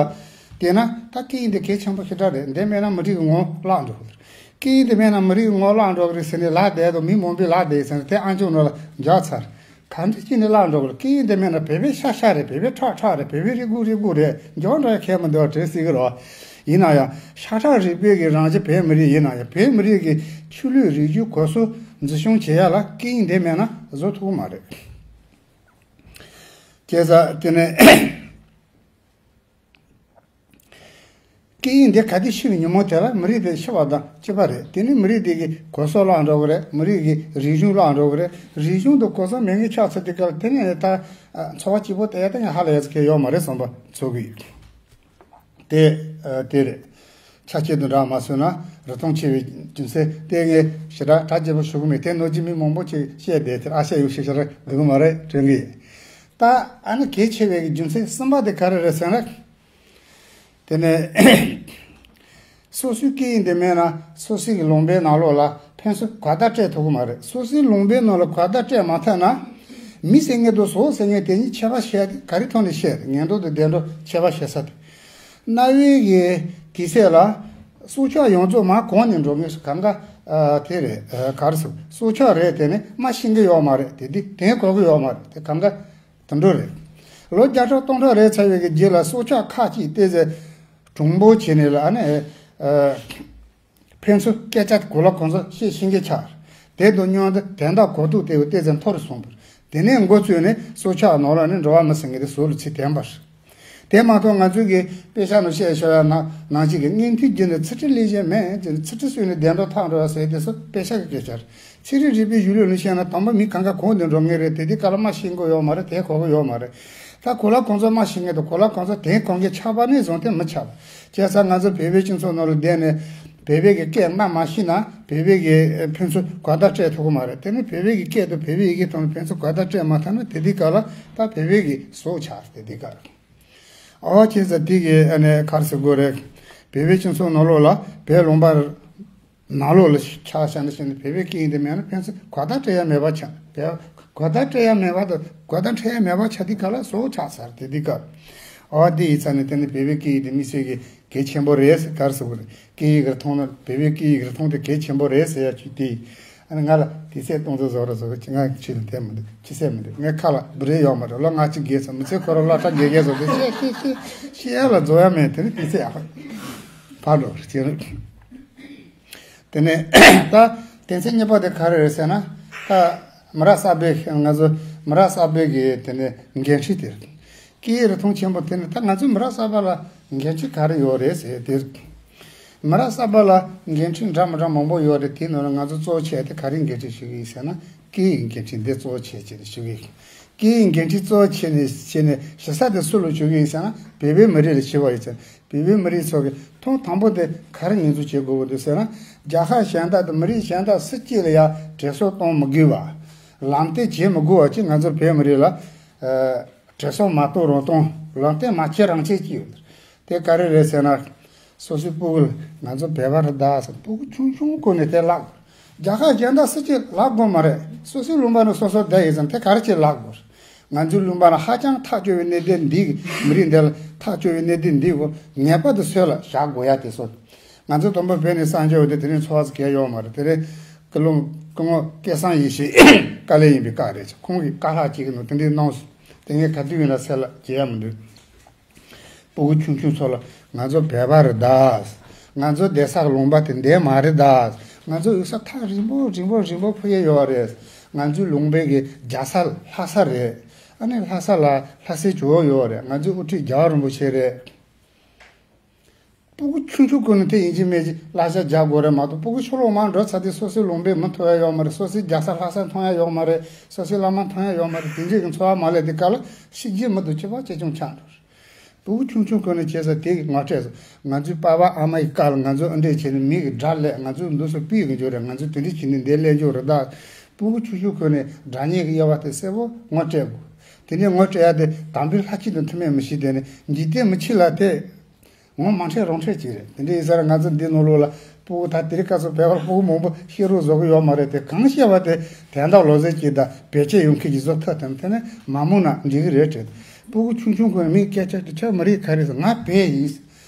བལྟས་ན་ད་སྐད་ཡིག་འདི་གལ་ཆེན་པོ་ཞེ་དྲག་རེད། འདི་མེད་ན་མི་རིགས་ཀྱི་ངོ་བོ་བརླག་འགྲོ་གི་རེད། སྐད་ཡིག་འདི་མེད་ན་མི་རིགས་ཀྱི་ངོ་བོ་བརླག་འགྲོ་གི་རེད་ཟེར་ནས་ལབ་བསྡད་དང་མི་མང་པོས་ལབ་བསྡད་ཟེར་ནས་དེ་ཨང་ཅོག་ནང་ལ་འཇགས་ཚར། གང་འདྲ་བྱས་ནས་བརླག་འགྲོ་གི་རེད། སྐད་ཡིག་འདི་མེད་ན་བོད་པའི་ཤ་ཤ་རེད། བོད་པའི་ཁྲག་ཁྲག་རེད། བོད་པའི་རུས་ཁུག་རུས་ཁུག་རེད། འཇོག་འདྲ་ཁྱད་མི་འདུག་དྲན་སྲིད་ཀྱི་རེད། ཡིན་ན་ཡང་ཤ་ཁྲག་རུས་པའི་གི་རང་བཞིན་བོད་མི་རིགས་ཡིན་ན་ཡང་བོད་མི་རིགས་ཀྱི་ཆོས་ལུགས་རིག་གཞུང་གོམས་སྲོལ་འཛིན་སྐྱོང་བྱེད་ཡ་ལ་སྐད་ཡིག་འདི་མེད་ན་བཟོ་ཐུབ་ཀྱི་མ་རེད། བྱས་ཙང་དེ་ནས་སྐད་ཡིག་འདི་ག་དུས་ཤི་བའི་ཉིན་མོ་དེ་ལ་མི་རིགས་དེ་ཤི་བ་དང་གཅིག་པ་རེད། དེ་ནི་མི་རིགས་དེ་གི་གོམས་སྲོལ་བརླག་འགྲོ་གི་རེད། མི་རིགས་ཀྱི་རིག་གཞུང་བརླག་འགྲོ་གི་རེད། རིག་གཞུང་དང་གོམས་སྲོལ་མེད་མཁན་ཆགས་ཚར་དུས་སྐབས་ལ་དེ་ནས་ད་འཚོ་བ་སྐྱིད་པོ་དེ་ཡ་ད་ཡང་ཧ་ལས་ཡ་ཚོ་གལ་ཡོད་མ་རེད་བསམ་པ་ཚོར་གི་ཡོད། དེ་ཨ་དེ་རེད། ཆ་ཆེད་དུ་འདྲ་མ་བཟོས་ན་རིག་མཐོང་ཆེ་བའི་རྒྱུ་མཚན་དེ་ངས་ཞེ་དྲག་གྲ་རྒྱས་པོ་ཞུ་གི་མེད། དེ་ནོར་གྱི་མི་མང་པོ་ཅིག་བཤད་བསྡད་དེ་ཨ་བཤད་ཡོད་ཤེས་བྱ་ར་དགོས་ཀྱི་མ་རེད་དྲན་གི་ཡིན། ད་ཨ་ནི་གལ་ཆེ་བའི་རྒྱུ་མཚན་གསུམ་པ་དེ་ག་རེ་རེད་ཟེར་ན། དེ་ནས་སོ་སོའི་སྐད་ཡིག་འདི་མེད་ན་སོ་སོའི་གི་ལུང་པའི་ནང་ལོགས་ལ་ཕན་ཚུན་གོ་བརྡ་སྤྲད་ཐུབ་ཀྱི་མ་རེད། སོ་སོའི་ལུང་པའི་ནང་ལ་གོ་བརྡ་སྤྲད་མ་ཐུབ་ན་མི་ཟེར་མཁན་དང་ཟོག་ཟེར་མཁན་དེ་གཉིས་ཁྱད་པར་བཤད་དེ་ག་རེ་ཐོག་ནས་བཤད་དེ་ངན་འགྲོ་དང་བདེ་འགྲོ་ཁྱད་པར་བཤད་ས་དེ། རྣ་བའི་གི་དུས་ཚོད་ལ་སྲོག་ཆགས་ཡོངས་རྫོགས་མར་གང་ནས་འགྲོ་མཁན་སུ་གང་ག་ཨ་དེ་རེད། ཨ་ག་རེ་ཟེར། སྲོག་ཆགས་རེད། དེ་ནི་མ་ཤེས་ཀྱི་ཡོད་མ་རེད། དེ་དུས་དེ་གོ་གི་ཡོད་མ་རེད། དེ་གང་ག་དེ་འགྲོ་རེད། ལོ་བརྒྱ་ཕྲག་སྟོང་ཕྲག་རེ་ཚར་བའི་གི་རྗེས་ལ་སྲོག་ཆགས་ཁག་ཅིག་བལྟས་ཚེ་གྲུང་པོ་བྱས་ནས་ལ་ཨ་ནི་ཨ་ཕན་ཚུན་སྐད་ཆ་གོ་ལ་གོ་ཚོད་བཤད་ཤེས་མཁན་ཆགས། དེ་དང་མཉམ་དུ་དོན་དག་གོ་རྟོགས་དེ་བས་བལྟས་ཚེ་མཐོ་རུ་སོང་བར། དེ་ནས་འགོ་བཙུགས་ནས་སྲོག་ཆགས་ནང་ལ་ནི་འགྲོ་བ་མི་ཟེར་མཁན་དེ་ཟོག་ལ་ཚུར་འཐེན་པ་རེད། དེ་མ་གཏོགས་ང་ཚོའི་གི་དཔེ་ཆ་ནང་བཤད་བཞག་ཡ་ནང་ནང་བཞིན་གྱི་མངོན་མཐོའི་རྒྱུ་ནི་ཚུལ་ཁྲིམས་ལེགས་ཤོམ་མེད་ཅེས་ཚུལ་ཁྲིམས་གསོས་ནས་བདེ་འགྲོ་ཐར་འགྲོ་བ་ཟེར་དེ་ཚོ་དཔེ་ཆ་གི་སྐད་ཆ་རེད། ཚན་རིག་རིག་པའི་གཞུང་ལུགས་ནས་བཤད་ན་དང་པོ་མི་གང་ག་གང་དུ་འགྲོ་ངེས་རེད། དེ་དུས་སྐབས་ལ་མ་ཤེས་ཀྱི་ཡོད་མ་རེད། དེ་གོ་གི་ཡོད་མ་རེད། ད་གོ་ལ་གོ་ཚོད་མ་ཤེས་མཁན་དང་གོ་ལ་གོ་ཚོད་དེ་གོ་མཁན་ཆགས་པ་ནས་བཟུང་སྟེ་མི་ཆགས་པ། བྱས་ཙང་ང་ཚོ་བོད་པའི་སྤྱི་ཚོགས་ནང་ལ་བསྡད་ནས་བོད་པའི་གི་སྐད་སྨྲ་མ་ཤེས་ན་བོད་པའི་གི་ཕན་ཚུན་གོ་བརྡ་སྤྲད་ཐུབ་ཀྱི་མ་རེད། དེ་ནི་བོད་པའི་གི་སྐད་དང་བོད་པའི་ཡི་གེ་དང་ཕན་ཚུན་གོ་བརྡ་སྤྲད་མ་ཐུབ་ན་དེ་དུས་སྐབས་ལ་ད་བོད་པའི་གི་ཟོག་ཆགས་རེད། དེ་དུས་སྐབས་ལ། ཨོ་བྱས་ཙང་དེ་གི་ཨ་ནི་ག་རེ་ཟེར་དགོས་རེད། བོད་པའི་སྤྱི་ཚོགས་ནང་ལོགས་ལ་བོད་ལུང་པ་ནང་ལོགས་ལ་ཆ་བཞག་ན་བཞིན་བོད་པའི་སྐད་ཡིག་འདི་མེད་ན་ཕན་ཚུན་གོ་བརྡ་སྤྲད་ཡ་མེད་པ་ཆགས། བོད་གོ་བརྡ་སྤྲད་ཡ་མེད་པ་དང་གོ་བརྡ་འཕྲོད་ཡ་མེད་པ་ཆགས་དུས་སྐབས་ལ་ཟོག་ཆགས་ཚར། དེ་དུས་སྐབས་ཨོ་དེ་ཡིན་ཙང་ནི་དེ་ནི་བོད་པའི་སྐད་ཡིག་འདི་དམིགས་བསལ་གྱི་གལ་ཆེན་པོ་རེད། ག་རེ་ཟེར་དགོས་རེད། སྐད་ཡིག་རིག་མཐོང་ནི་བོད་པའི་སྐད་ཡིག་རིག་མཐོང་དེ་གལ་ཆེན་པོ་རེད་ཟེར་ཡ་ཅིག་དེ། ཨ་ནི་ང་ལ་དུས་ཚོད་སྟོང་ཚོ་བཟོ་ར་བཟོ་གི་ང་ཕྱི་ལ་བསྡད་མི་འདུག་ཕྱི་སེམས་མི་འདུག་ངའི་ཁ་ལ་བུ་རེ་ཡོད་མ་རེད། ལོ་ལྔ་བཅུ་བརྒལ་སོང་། མི་ཚེ་ཁོ་རང་སློབ་གྲྭ་དགེ་རྒན་བཟོ་དེ་ཤེས་ཤེས་ཤེས་ཤེས་ཡ་ལ་བཟོ་ཡ་མེད། དེ་ནི་དུས་ཚོད་ཡག་ཕར་འགྲོ་རེད་ཅེས། དེ་ནས་ད་དོན་ཚན་གཉིས་པ་དེ་ག་རེ་རེད་ཟེར་ན། ད་མི་རབས་གསར་པའི་ང་ཚོ་མི་རབས་གསར་པའི་གི་དེ་ནས་འགན་འཁྲི་དེ་རེད། སྐད་ཡིག་རིག་མཐོང་ཆེན་པོ་དེ་ནི་ད་ང་ཚོའི་མི་རབས་གསར་པ་ལ་འགན་འཁྲི་ག་རེ་ཡོད་རེད་ཟེར་དེ་རེད། མི་རབས་གསར་པ་ལ་འགན་འཁྲི་འདྲ་མི་འདྲ་མང་པོ་ཡོད་རེད། དེའི་ནང་ལ་ང་ཚོ་གཙོ་བོ་བྱས་ཏེ་ག་རེ་འགན་འཁྲི་ཞུ་གི་ཡིན་ཟེར་ན། སྐད་ཡིག་འགན་འཁྲི་འདི་གཙོ་བོ་བྱས་བྱས་ནས་ཞུ་གི་ཡིན། སྐད་ཡིག་འགན་འཁྲི་གཙོ་བོ་བྱས་ནས་བྱས་ནས་ཞུ་ས་དེ་སུ་ལ་ཞུ་གི་ཡིན་ཟེར་ན། བོད་པའི་མི་རིགས་ལ་ཞུ་བ་ཡིན་ཟེར། བོད་པའི་མི་རིགས་ཚོ་གི་ཐོག་དང་པོ་དེ་ག་རེ་ཉེས་འཛུགས་བྱེད་དགོས་ཀྱི་འདུག་ཟེར་ན། རྒྱལ་ཁབ་གཞན་དག་དང་མི་རིགས་གཞན་དག་སུ་གཅིག་ལ་ཡང་དྲན་གསོ་གཏོང་མི་དགོས་པ། ལམ་སྟོན་བྱེད་མི་དགོས་པ་ཅིག་ང་ཚོ་བོད་མི་རིགས་ལ་ཨ་དྲན་གསོ་མ་གཏོང་རང་གཏོང་ལམ་སྟོན་མ་བྱེད་རང་བྱེད་ཀྱི་ཡོད། དེ་ག་རེ་རེད་ཟེར་ན། སོ་སོའི་སྤུ་གུ་ལ་ང་ཚོ་བོད་པ་རེད་ད་ཟེར། སྤུ་གུ་ཆུང་ཆུང་ཀུན་ནས་དེ་བརླག་དགོས། རྒྱལ་ཁབ་གཞན་དག་སུ་གཅིག་བརླག་དགོས་མ་རེད། སོ་སོའི་ལུང་པ་ནས་སོ་སོ་བསྡད་ཡོད་ཙང་དེ་ག་རེ་བྱེད་བརླག་དགོས། ང་ཚོའི་ལུང་པ་ལ་ཧ་ཅང་ཐག་ཆོད་པའི་གནད་དོན་འདི་གི་མི་རིགས་འདི་ལ་ཐག་ཆོད་པའི་གནད་དོན་འདི་གོ་ངེས་པར་དུ་སྲོལ་ལ་བཞག་དགོས་ཡ་དེ་སོ། ང་ཚོ་དང་པོ་བོད་ནས་གསར་འབྱོར་བ་དེ་དེ་རིང་འཚོ་བ་ཟེར་གལ་ཡོད་མ་རེད། དེ་རིང་སྐུ་ལུང་སྐུ་ངོ་སྐལ་བཟང་ཡེ་ཤེས་དཀའ་ལས་ཡིན་པའི་སྐབས་རེད། ཁོང་གིས་དཀའ་ལས་གཅིག་གི་ནང་དེ་འདྲའི་གནང་སོང་། དེ་ངས་ག་དུས་ཡིན་ན་སེམས་ལ་བརྗེད་ཡ་མི་འདུག་སྤུ་གུ་ཆུང་ཆུང་ཚོ་ལ་ང་ཚོ་བོད་པ་རེད་ད། ང་ཚོ་བསྡད་ས་ལུང་པ་དེ་འདྲ་མ་རེད་ད། ང་ཚོ་ཡོད་ས་ཐག་རིང་པོ་རིང་པོ་རིང་པོ་འཕུར་ཡས་ཡོད་རེད། ང་ཚོའི་ལུང་པའི་གི་རྒྱལ་ས་ལྷ་ས་རེད། ཨ་ནི་ལྷ་ས་ལ་ལྷ་སའི་ཇོ་བོ་ཡོད་རེད། ང་ཚོའི་དབུ་ཁྲིད་རྒྱལ་བ་རིན་པོ་ཆེ་རེད། སྤུ་གུ་ཆུང་ཆུང་ཀུན་ནས་དེ་ཡིན་གཅིག་མིན་གཅིག་གླ་ཆ་རྒྱག་དགོས་རེད་མ་གཏོགས། སྤུ་གུ་ཕྱི་ལོགས་མར་འགྲོ་ཚར་དུས་སོ་སོའི་ལུང་པའི་མི་ཐོབ་ཡ་ཡོད་མ་རེད། སོ་སོའི་རྒྱལ་ས་ལྷ་ས་མཐོང་ཡ་ཡོད་མ་རེད། སོ་སོའི་བླ་མ་མཐོང་ཡ་ཡོད་མ་རེད། དེ་འདྲའི་གི་འཚོ་བ་མ་ལས་དེ་ག་ལ་ཤི་རྒྱུ་མི་འདུག་སྐྱིད་པ་ཅི་བྱུང་ཆགས་འགྲོ། སྤུ་གུ་ཆུང་ཆུང་ཁོ་ནས་བྱས་ས་དེ་གི་ངོ་སྤྲད་སོང་། ང་ཚོའི་པ་ཕ་ཨ་མ་ཡི་བཀའ་ལ་ང་ཚོ་འདི་འདྲས་བྱས་ནས་མི་གི་དགྲ་ལས་ང་ཚོ་འདུག་སེ་སྤུས་གི་འཇོག་རེད། ང་ཚོ་དེ་འདྲས་བྱས་ནས་འདི་ལས་འཇོག་རེད་ད། སྤུ་གུ་ཆུང་ཆུང་ཁོ་ནས་དགྲ་གཉེན་གི་དབྱེ་བ་དེ་གསལ་པོ་ངོ་སྤྲད་དགོས། དེ་འདྲས་ངོ་སྤྲད་ཡ་དེ་དམ་པའི་ལྷ་ཆོས་དང་མཐུན་མིན་མི་ཤེས། དེ་ནས་འཇིག་རྟེན་མི་ཆོས་ལ་དེ། ངོ་མ་འཕྲད་རང་འཕྲད་ཅིག་རེད། དེ་འདྲ་ཡིན་ཙང་ང་ཚོ་འདི་ནང་ལོགས་ལ་སྤུ་གུ་ད་དེ་རིང་ཁ་སང་བོད་པ་སྤུ་གུ་མང་པོ་ཤེས་རོགས་བཟོ་གི་ཡོད་མ་རེད་དེ། གང་བཤད་པ་དེ་དོན་དག་ལོག་ཟེར་གྱི་ད་བེད་སྤྱོད་ཡོང་མཁན་གྱི་བཟོ་ཐུབ་དང་དེ་ནས་མ་མང་ན་འགྲིག་གི་རེད་དྲན། སྤུ་གུ་ཆུང་ཆུང་ཁོ་ནས་མིའི་སྐད་ཆ་དེ་ཁྱོད་མི་རིགས་ག་རེད་ཟེར། ང་བོད་ཡིན།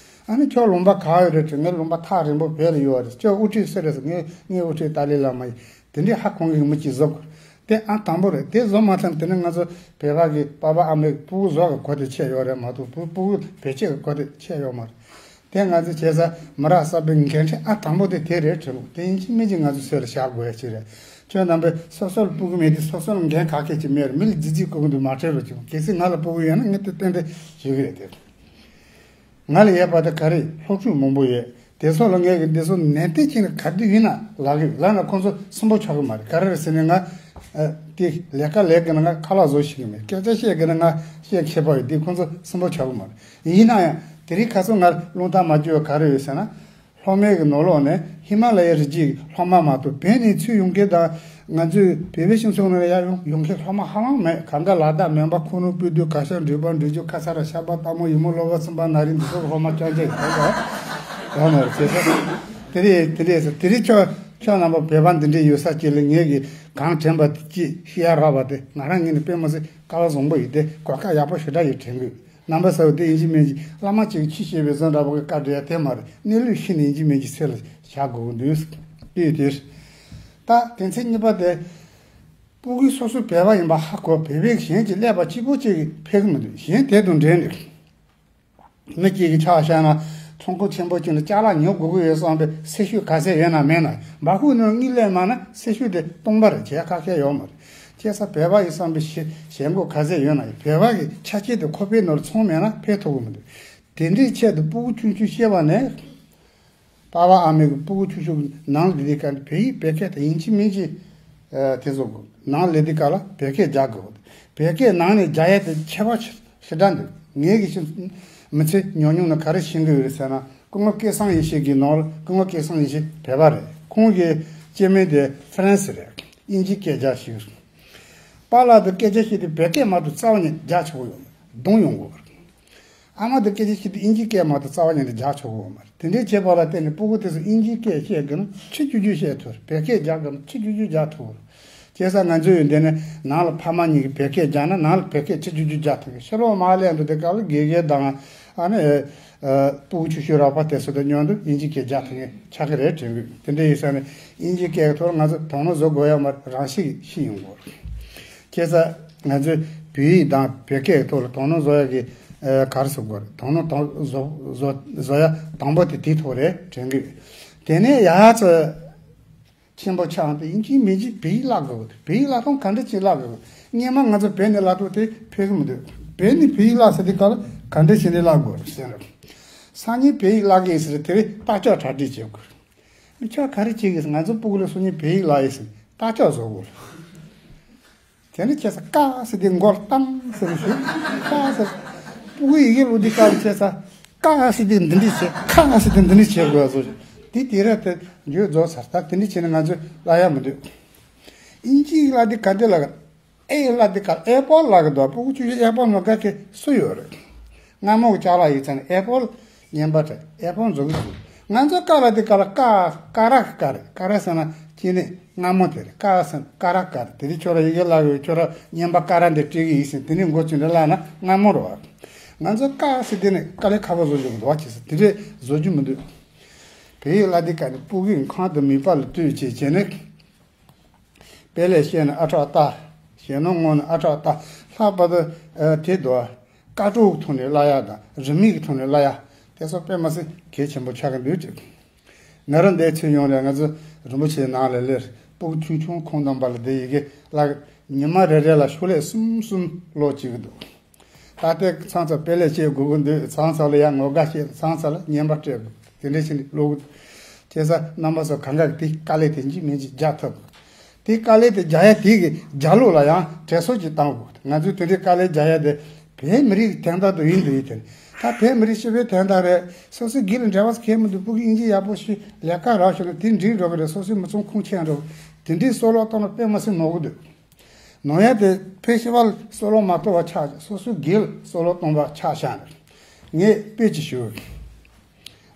ཨ་ནི་ཁྱོད་ལུང་པ་ག་བ་ཡོད་རེད་དྲན། ངའི་ལུང་པ་ཐག་རིང་པོ་བོད་ལ་ཡོད་རེད། ཁྱོད་དབུ་ཁྲིད་སུ་རེད་ཟེར། ངའི་ངའི་དབུ་ཁྲིད་ཏཱ་ལའི་བླ་མ་ཡིན། དེ་འདྲའི་ཧ་གོ་མཁན་གྱི་མི་གཅིག་བཟོ་དགོས། དེ་ཨ་དང་པོ་རེད། དེ་བཟོ་མ་ཐུབ་དེ་ནི་ང་ཚོ་བོད་པ་གི་པ་ཕ་ཨ་མའི་སྤུ་གུ་བཟོ་གི་གོ་དེ་ཆད་ཡོད་རེད་མ་གཏོགས་སྤུ་སྤུ་གུ་བེད་སྤྱོད་གི་གོ་དེ་ཆད་ཡོད་མ་རེད། དེ་ང་ཚོ་བྱས་ས་མི་རབས་གསར་པའི་འགན་འཁྲི་ཨ་དང་པོ་དེ་དེ་རེད་དྲན། དེ་ཡིན་གཅིག་མིན་གཅིག་ང་ཚོ་སེམས་ལ་བཞག་དགོས་ཡ་ཅིག་རེད། ཁྱོད་རྣམ་པས་སོ་སོ་ལ་སྤུ་གུ་མེད་དུས་སོ་སོ་ལ་འགན་ག་གེ་ཅིག་མེད་རེད། མི་ལ་རྫིག་རྫིག་སྐུ་གུ་འདུག་མ་དྲན་རོགས་གྱིས། གལ་སྲིད་ང་ལ་སྤུ་གུ་ཡོད་ན་ངས་དེ་ཏན་ཏན་ཞུ་གི་རེད་དེ། ང་ལ་ཡོད་པ་དེ་ག་རེ་སློབ་ཕྲུག་མང་པོ་ཡོད། དེ་ཚོ་ལ་ངས་ཀྱི་འདི་ཚོ་ནན་ཏན་བྱས་ནས་ག་དུས་ཡིན་ན་ལབ་ཀྱི་ཡོད། ལབ་ན་ཁོང་ཚོ་སུན་པོ་ཆགས་ཀྱི་མ་རེད། ག་རེ་རེད་ཟེར་ན་ང་ཨ་དེ་ལས་ཀ་ལས་ཀྱི་ན་ང་ཁ་ལག་བཟོ་ཤེས་ཀྱི་མེད། སྐད་ཆ་བཤད་ཀྱི་ན་ང་བཤད་མཁས་པ་ཡོད། དེ་ཁོང་ཚོ་སུན་པོ་ཆགས་ཀྱི་མ་རེད། ཡིན་ན་ཡང་དེ་རིང་ཁ་སང་ང་རླུང་རྟ་མ་བསྒྱུར་བ་ག་རེ་ཡོད་ཟེར་ན། སློབ་མའི་གི་ནང་ལོགས་ནས་ཧི་མ་ལ་ཡའི་རི་རྒྱུད་ཀྱི་སློབ་མ་མ་གཏོགས་བོད་ནས་ཚུར་ཡོང་མཁན་དང་ང་ཚོའི་བོད་པའི་སྤྱི་ཚོགས་ནང་ལ་ཡར་ཡོང་ཡོང་མཁན་སློབ་མ་ཧ་ལམ་མེད། གང་ག་ལ་དྭགས་མོན་པ་ཁུ་ནུ་སྤོས་སྡུད་གར་ཞ་འགྲུལ་པ་འགྲུལ་རྒྱུ་ཁ་ས་ར་ཤ་པ་སྟག་མོ་ཡུ་མོ་གློ་བ་ཚིམ་པ་ན་རིང་འདི་ཚོ་སློབ་མ་རྐྱང་རྐྱང་ཡོད་རེད། ཡོད་མ་རེད་བྱས་ཙང་། དེ་རེད་དེ་རེད་ཟེར། དེ་རིང་ཁྱོད་ཁྱོད་རྣམ་པ་བོད་པ་འདི་འདྲས་ཡོད་ས་ཅིག་ལ་ངས་གི་གང་དྲན་པ་དེ་ཅིག་བཤད་ཡ་རག་པ་དེ་ང་རང་ངོས་ནས་དཔེ་མ་སྲིད་སྐལ་བ་བཟང་པོ་ཡིན་ཏེ་གོ་སྐབས་ཡག་པོ་ཞེ་དྲག་ཡོད་དྲན་གི་ཡོད། རྣམ་པ་གསར་བ་དེ་ཡིན་གཅིག་མིན་གཅིག་བླ་མ་གཅིག་གིས་ཆོས་བཤད་པའི་བཟོ་འདྲ་པོ་གི་བཀའ་འདྲི་ཡ་དེ་མ་རེད། གནས་ལུགས་ཤེས་ནས་ཡིན་གཅིག་མིན་གཅིག་སེམས་ལ་བཞག་དགོས་ཀྱི་འདུག་དེ་དེར། ད་དོན་ཚན་གཉིས་པ་དེ། སྤུ་གུ་སོ་སོ་བོད་པ་ཡིན་པ་ཧ་གོ་བོད་པའི་གཞན་གྱི་ཀླད་པ་གཅིག་པོ་གཅིག་གིས་ཕེབས་ཀྱི་མི་འདུག་གཞན་དེ་དང་འབྲེལ་ནས། མི་གཅིག་གིས་ཆ་བཞག་ན་ཚོང་ཁང་ཆེན་པོ་གཅིག་ནས་ཅ་ལག་ཉོ་དགོས་ཀྱི་ཡོད་བསམ་པའི་སེམས་ཤུགས་ག་ཚད་ཡོད་ན་མེད་ན་འབའ་ཁུག་ནང་དངུལ་ལེན་མ་ན་སེམས་ཤུགས་དེ་སྟོང་པ་རེད། བྱས་ཁ་ཁྱེར་ཡོད་མ་རེད། བྱས་ས་བོད་པ་ཡིན་བསམ་པའི་ཞེ་ཞེན་ཁོག་ག་ཚད་ཡོད་ན་ཡང་བོད་པ་གི་ཆ་རྐྱེན་དེ་ཁོ་པའི་ནང་ལ་ཚང་མེད་ན་ཕེབས་ཐུབ་ཀྱི་མི་འདུག་དེ་འདྲའི་ཆེད་དུ་སྤུ་གུ་ཆུང་ཆུང་སྐྱེས་པ་ནས། པ་ཕ་ཨ་མའི་གི་སྤུ་གུ་ཆུང་ཆུང་གི་ནང་ལས་དེ་ག་བོད་ཡིག་བོད་སྐད་དེ་ཡིན་གཅིག་མིན་གཅིག་ཨ་དེ་ཚོ་ནང་ལས་དེ་ག་ལ་བོད་སྐད་རྒྱག་དགོས། བོད་སྐད་ནང་ནས་རྒྱག་ཡ་དེ་ཁྱད་པར་ཞེ་དྲག་འདུག་ངས་གི་ཤི་མི་ཚེ་ཉུང་ཉུང་ནས་ག་རེ་ཤེས་ཀྱི་ཡོད་རེད་ཟེར་ན། སྐུ་ངོ་སྐལ་བཟང་ཡེ་ཤེས་ཀྱི་ནང་ལ་སྐུ་ངོ་སྐལ་བཟང་ཡེ་ཤེས་བོད་པ་རེད། ཁོང་གི་སྐྱེས་དམན་དེ་ཧྥ་རན་སི་རེད། དབྱིན་ཇིའི་སྐད་རྒྱག་ཤེས། པཱ་ལགས་དེ་སྐད་ཆ་བཤད་དུས་བོད་སྐད་མ་གཏོགས་རྩ་བ་ཉིད་རྒྱག་ཆོག་གི་ཡོད་མ་རེད། གདོང་ཡོང་གི་ཡོད་མ་རེད། ཨ་མ་དེ་སྐད་ཆ་བཤད་དུས་དབྱིན་ཇིའི་སྐད་མ་གཏོགས་རྩ་བ་ཉིད་ནས་རྒྱག་ཆོག་གི་ཡོད་མ་རེད། དེ་འདྲའི་བྱས་པ་ལ་བརྟེན་ནས་སྤུ་གུ་དེ་ཚོ་དབྱིན་ཇིའི་སྐད་བཤད་དགོས་ན་ཆི་ཆི་ཆི་བཤད་ཐུབ་རེད། བོད་སྐད་རྒྱག་དགོས་ན་ཆི་ཆི་ཆི་རྒྱག་ཐུབ་རེད། བྱས་ཙང་ང་ཚོས་ཡོད་འདི་ནས་ནང་ལ་ཕ་མ་གཉིས་ཀྱིས་བོད་སྐད་རྒྱག་ན་ནང་ལ་བོད་སྐད་ཆི་ཆི་ཆི་རྒྱག་ཐུབ་གི་ཕྱི་ལོགས་མར་སླེབས་འདུག་དེ་སྐབས་ལ་དགེ་རྒན་དང་ཨ་ནི་ཨ་སྤུ་གུ་ཆུང་ཆུང་རོགས་པ་དེ་ཚོ་དང་མཉམ་དུ་དབྱིན་ཇིའི་སྐད་རྒྱག་ཐུབ་མཁན་ཆགས་ཀྱི་རེད་དྲན་གི། དེ་འདྲ་ཡིན་ཙང་ནས་དབྱིན་ཇིའི་སྐད་ཀྱི་ཐོག་ལ་ང་ཚོ་དོ་སྣང་བཟོ་དགོས་ཡ་མ་རེད། རང་བཞིན་གྱིས་ཤེས་ཡོང་གི་རེད། བྱས་ཙང་ང་ཚོས་བོད་ཡིག་དང་བོད་སྐད་ཀྱི་ཐོག་ལ་དོ་སྣང་བཟོ་ཡ་གི་ཨ་ག་རེ་ཟེར་དགོས་རེད། དོ་སྣང་དང་བཟོ་བཟོ་བཟོ་ཡ་དང་པོ་དེ་དེའི་ཐོག་རེད་དྲན་གི། དེ་ནས་ཡ་ཚ་ཆེན་པོ་ཆགས་དེ་ཡིན་གཅིག་མིན་གཅིག་བོད་ཡིག་བརླག་དགོས་རེད། བོད་ཡིག་བརླག་སྟངས་ག་འདྲ་ཅིག་བརླག་དགོས་རེད། སྔོན་མ་ང་ཚོ་བོད་ནས་བརླག་དུས་དེ་ཕོད་ཀྱི་མི་འདུག་བོད་ནས་བོད་ཡིག་བརླག་ཟེར་དུས་སྐབས་ལ་ག་འདྲ་བྱས་ནས་བརླག་དགོས་རེད་ཟེར་རེད། སང་ཉིན་བོད་ཡིག་བརླག་གི་ཡིན་ཟེར་དེ་རིང་རྟགས་ཅོག་གྲ་སྒྲིག་བྱེད་དགོས་རེད། མི་ཁྱོད་ག་རེ་བྱེད་ཀྱི་ཟེར། ང་ཚོ་སྤུ་གུ་ལ་སང་ཉིན་བོད་ཡིག་བརླག་ཡིན་ཟེར་རྟགས་ཅོག་བཟོ་དགོས་རེད། དེ་ནས་བྱས་ས་ཀ་ཟེར་དེ་མགོ་ལ་བཏང་ཟེར་ནས་ཞུ། ཀ་ཟེར། སྤུ་གུ་ཡི་གེ་ཀློག་དུས་སྐབས་ལ་བྱས་ས་ཀ་ཟེར་དེ་འདི་འདྲས་བྱས། ཁ་ཟེར་དེ་འདི་འདྲས་བྱས་དགོས་བཟོ། དེ་དེ་རེད་དེ་འགྱོད་རྫོགས་ཚར། ད་དེ་འདྲས་བྱས་ནས་ང་ཚོས་བརླག་ཡ་མི་འདུག་དབྱིན་ཇིའི་བརླག་དེ་ག་འདྲས་བརླག་གི། ཨེ་བརླག་དེ་ག་ཨེ་པོལ་བརླག་གི་འདུག་སྤུ་གུ་ཆུང་ཆུང་ཨེ་པོལ་ནང་ག་གེ་སུ་ཡོད་རེད། སྔ་མོ་གི་ཅ་ལག་ཡིག་ཚང་ནས་ཨེ་པོལ་རྔན་པ་རེད། ཨེ་པོལ་བཟོ་གི་འདུག་ང་ཚོ་ཀ་ལ་དེ་ག་ལ་ཀ་ཀ་ར་གི་ཀ་རེད། ཀ་ར་ཟེར་ན་ཅི་ནས་སྔ་མོ་དེ་རེད། ཀ་ཟེར་ན་ཀ་ར་ཀ་རེད། དེ་རིང་ཁྱོད་ར་ཡི་གེ་བརླག་ཡོད། ཁྱོད་ར་རྔན་པ་ཀ་ར་འདི་སྤྲད་གི་ཡིན་ཟེར། དེ་ནས་མགོ་ཚོས་འདི་བརླག་ན་སྔ་མོ་རེད་བ། ང་ཚོ་ཀ་ཟེར་དེ་ནས་དཀའ་ལས་ཁག་པོ་བཟོ་རྒྱུ་གི་འདུག་བ། བྱས་ས་དེ་འདྲས་བཟོ་རྒྱུ་མི་འདུག་བོད་ཡིག་བརླག་དེ་ག་ནས་སྤུ་གུའི་ཁང་དུ་མིད་པ་ལ་ལྟོས་བྱས་བྱས་ནས། དཔེ་ལེགས་བཤད་ནས་ཨ་ཁྲག་ལྟ། ཞེད་སྣང་ངོམས་ནས་ཨ་ཁྲག་ལྟ། ལྷག་པར་དུ་ཨ་དེ་དོ། དཀར་པོའི་ཐོག་ནས་བརླག་ཡ་དང་རིན་མེད་ཀྱི་ཐོག་ནས་བརླག་ཡ། དེ་ཚོ་དཔེ་མ་སྲིད་གལ་ཆེན་པོ་ཆགས་ཀྱི་འདུག་ཅིག་ང་རང་འདིར་ཚུར་ཡོང་ནས་ང་ཚོ་རིན་པོ་ཆེའི་ནང་ལ་སླེབས། སྤུ་གུ་ཆུང་ཆུང་ཁོང་དང་བར་ལ་བསྡད། ཡི་གེ་བརླག་ཉི་མ་རེ་རེ་ལ་ཤོག་ལྷེ་གསུམ་གསུམ་ཀློག་བྱེད་ཀྱི་འདུག་ད་ལྟའི་མཚམས་མཚམས་དཔེ་ལེགས་བཤད་དགོས་ཀྱི་འདུག་མཚམས་མཚམས་ལ་ཡང་ངོ་དགའ་བཤད། མཚམས་མཚམས་ལ་རྔན་པ་སྤྲད་དགོས། དེ་འདྲ་བྱས་ནས་ཀློག་གི་འདུག་བྱས་ཙང་རྣམ་པ་ཚོ་གང་ག་གིས་དེ་དཀའ་ལས་དེ་ཡིན་གཅིག་མིན་གཅིག་རྒྱག་ཐུབ། དེ་དཀའ་ལས་དེ་རྒྱག་ཡ་དེ་གི་རྒྱབ་ལོགས་ལ་ཡང་དྲན་གསོ་ཅིག་བཏང་དགོས། ང་ཚོས་དེ་འདྲའི་དཀའ་ལས་རྒྱག་ཡ་དེ་ བོད་མི་རིགས་དོན་དག་དུ་ཡིན་དུ་ཡིན་དེ། ད་བོད་མི་རིགས་སྤྱི་པའི་དོན་དག་རེད། སོ་སོའི་སྒེར་ལ་འབྲེལ་བ་གལ་མི་འདུག་ཕྲུ་གུ་དབྱིན་ཇི་ཡག་པོ་ཞིག་ལས་ཀ་རག་ཤོར་ན་དེ་འགྲིག་འགྲོ་གི་རེད། སོ་སོའི་མི་ཚང་ཁུངས་ཁྱེར་འགྲོ། དེ་འདྲའི་སྲོག་ལོག་བཏང་ན་དཔེ་མི་སྲིད་ནོར་གི་འདུག་ནོར་ཡ་དེ་ཕལ་ཆེ་བ་ལ་སྲོག་ལོག་མ་གཏོང་བ་ཆགས་ཀྱང་སོ་སོའི་སྒེར་ལ་སྲོག་ལོག་གཏོང་བ་ཆགས་བཞག་ནས་ངས་དཔེ་ཅིག་ཞུ།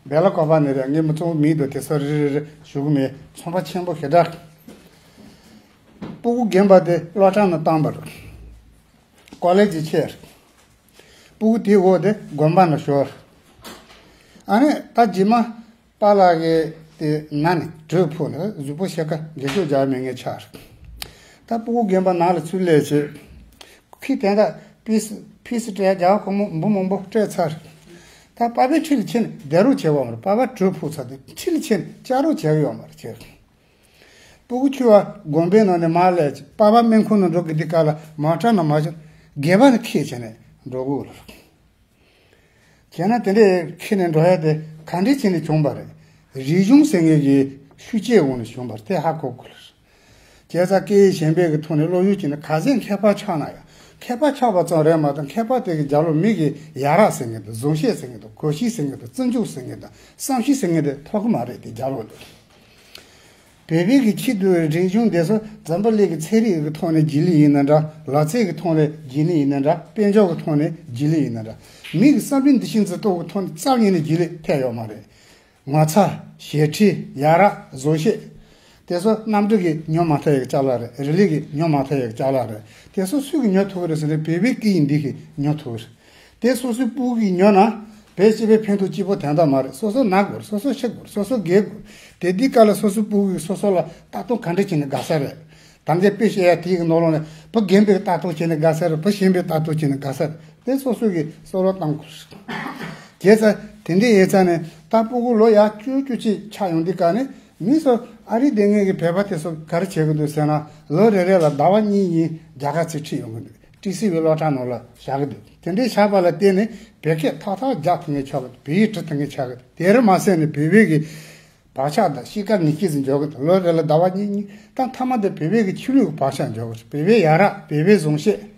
སྦེ་ལ་ཀོ་པ་ནས་རེད། ངས་མི་ཚང་མི་འདུག་དེ་ཚོ་རེ་རེ་རེ་ཞུ་གི་མེད། ཚོང་པ་ཆེན་པོ་ཞེ་དྲག་ཕྲུ་གུ་རྒན་པ་དེ་སློབ་གྲྭ་ནང་བཏང་བ་རེད། ཀོ་ལེ་ཇི་ཆེར། ཕྲུ་གུ་དེའི་འོག་དེ་དགོན་པ་ནང་ཤོར། ཨ་ནི་ད་རྗེས་མ་པཱ་ལགས་ཀྱིས་དེ་ན་ནས་གྲོད་ཕུག་ནས་གཟུགས་པོ་ཤེད་ཀ་འགེལ་ཤོག་རྒྱག་མེད་ངས་ཆགས། ད་ཕྲུ་གུ་རྒན་པ་ནང་ལ་ཚུར་སླེབས་བྱས། ཁོས་དེ་འདྲ་ཕི་སི་ཕི་སི་སྤྲད་རྒྱ་ཁོ་མོ་འབུ་མང་པོ་སྤྲད་ཚར། ད་པཱ་པའི་ཁྲིད་ལ་ཕྱིན་ནས་བསྡད་རོགས་བྱེད་པ་མ་རེད། པཱ་པ་གྲོད་ཕུག་ཚར་དུས་ཁྲིད་ལ་ཕྱིན་ནས་བཅར་རོགས་བྱེད་ཀྱི་ཡོད་མ་རེད་ཁྱེད། ཕྲུ་གུ་ཆུང་བ་དགོན་པའི་ནང་ནས་མར་སླེབས་ཀྱི་པཱ་པ་སྨན་ཁང་ནང་འགྲོ་གི་འདི་ག་ལ་མ་དྲག་ན་མ་བྱུང་། སྒལ་པ་ནས་ཁྱེར་བྱས་ནས་འགྲོ་དགོས་ལ། བྱས་ན་དེ་འདྲའི་ཁྱེར་ནས་འགྲོ་ཡ་དེ་ག་འདྲས་བྱས་ནས་བྱུང་བ་རེད། རིག་གཞུང་ཟེར་མཁན་གྱི་ཤུགས་རྐྱེན་འོག་ནས་བྱུང་བ་རེད། དེ་ཧ་གོ་དགོས་ལ། བྱས་ཙང་སྐད་ཡིག་གཞན་པའི་གི་ཐོག་ནས་སློབ་ཡོན་གྱི་ནི་ག་ཚད་མཁས་པ་ཆགས་ན་ཡང་མཁས་པ་ཆགས་པ་ཙམ་རེད་མ་གཏོགས་མཁས་པ་དེ་གི་རྒྱབ་ལོགས་མི་གི་ཡ་རབས་ཟེར་མཁན་དང་གཟུགས་བྱད་ཟེར་མཁན་དང་གོམས་གཤིས་ཟེར་མཁན་དང་བརྩི་འཇོག་ཟེར་མཁན་དང་བསམ་ཤེས་ཟེར་མཁན་དེ་ཐོབ་གི་མ་རེད། དེ་རྒྱབ་ལོགས་དེ། བོད་པའི་གི་ཆེད་དུ་རིག་གཞུང་དེ་ཚོ་འཛམ་བུ་གླིང་གི་ཚན་རིག་གི་ཐོག་ནས་རྒྱུས་ལོན་ཡིན་ན་འདྲ། ལག་རྩལ་གི་ཐོག་ནས་རྒྱུས་ལོན་ཡིན་ན་འདྲ། དཔལ་འབྱོར་གི་ཐོག་ནས་རྒྱུས་ལོན་ཡིན་ན་འདྲ། མི་གི་བསམ་པའི་འདུ་ཤེས་འཛིན་སྟངས་གི་ཐོག་ནས་རྩ་བ་ཉིད་ནས་རྒྱུས་ལོན་ཐེབས་ཡོད་མ་རེད། ངོ་ཚ། ཞེ་ཁྲེལ། ཡ་རབས། བཟོ་ཤེས། དེ་ཚོ་གནམ་གྲུ་གིས་ཉོ་མ་ཐུབ་ཡག་ཅ་ལག་རེད། རི་ལི་གིས་ཉོ་མ་ཐུབ་ཡག་ཅ་ལག་རེད། དེ་ཚོ་སུ་གིས་ཉོ་ཐུབ་ཀྱི་རེད་ཟེར་ན་བོད་པའི་སྐད་ཡིག་འདི་གིས་ཉོ་ཐུབ་ཀྱི་རེད། དེ་སོ་སོའི་སྤུ་གུ་གིས་ཉོ་ན་བོད་སྤྱི་པའི་ཕན་ཐོགས་གཅིག་པོ་དོན་དག་མ་རེད། སོ་སོ་ན་དགོས་རེད། སོ་སོ་ཤི་དགོས་རེད། སོ་སོ་རྒས་དགོས་རེད། དེ་འདི་ག་ལ་སོ་སོའི་སྤུ་གུ་གིས་སོ་སོ་ལ་ལྟ་རྟོག་ག་འདྲ་བྱས་ནས་དགའ་ས་རེད། ད་ལྟའི་དཔེ་བཤད་ཡ་དེའི་ནང་ལོགས་ནས་བུ་རྒན་པའི་ལྟ་རྟོག་བྱས་ནས་དགའ་ས་རེད། བུ་གཞོན་པའི་ལྟ་རྟོག་བྱས་ནས་དགའ་ས་རེད། དེ་སོ་སོ་གིས་སོ་སོ་ལ་བཏང་དགོས་རེད། བྱས་ཙང་དེ་འདྲ་ཡིན་ཙང་ནས་ད་སྤུ་གུ་ལོ་ཡ་བཅུ་བཅུ་གཅིག་ཆགས་ཡོང་དུས་ག་ནས་མི་ཚོ་ཨ་རིའི་སྡོད་མཁན་གྱི་བོད་པ་དེ་ཚོ་ག་རེ་བྱེད་ཀྱི་འདུག་ཟེར་ན། ལོ་རེ་རེ་ལ་ཟླ་བ་གཉིས་གཉིས་རྒྱ་གར་ཚུར་ཁྲིད་ཡོང་གི་འདུག་ཊི་སི་ཝི་སློབ་གྲྭ་ནང་ལ་བཞག་གི་འདུག་དེ་འདྲའི་བཞག་པ་ལ་བརྟེན་ནས་བོད་སྐད་ཏག་ཏག་རྒྱག་ཐུབ་མཁན་ཆགས་ཀྱི་འདུག་བོད་ཡིག་འབྲི་ཐུབ་མཁན་ཆགས་ཀྱི་འདུག་དེར་མ་ཟད་ནས་བོད་པའི་གི་བག་ཆགས་དང་གཤིས་ཀ་ངེས་ཅན་ཞིག་འཇོག་གི་འདུག་ལོ་རེ་ལ་ཟླ་བ་གཉིས་གཉིས་དང་མཐའ་མ་དེ་བོད་པའི་གི་ཆོས་ལུགས་བག་ཆགས་འཇོག་གི་རེད། བོད་པའི་ཡ་རབས། བོད་པའི་གཟུགས་བྱད།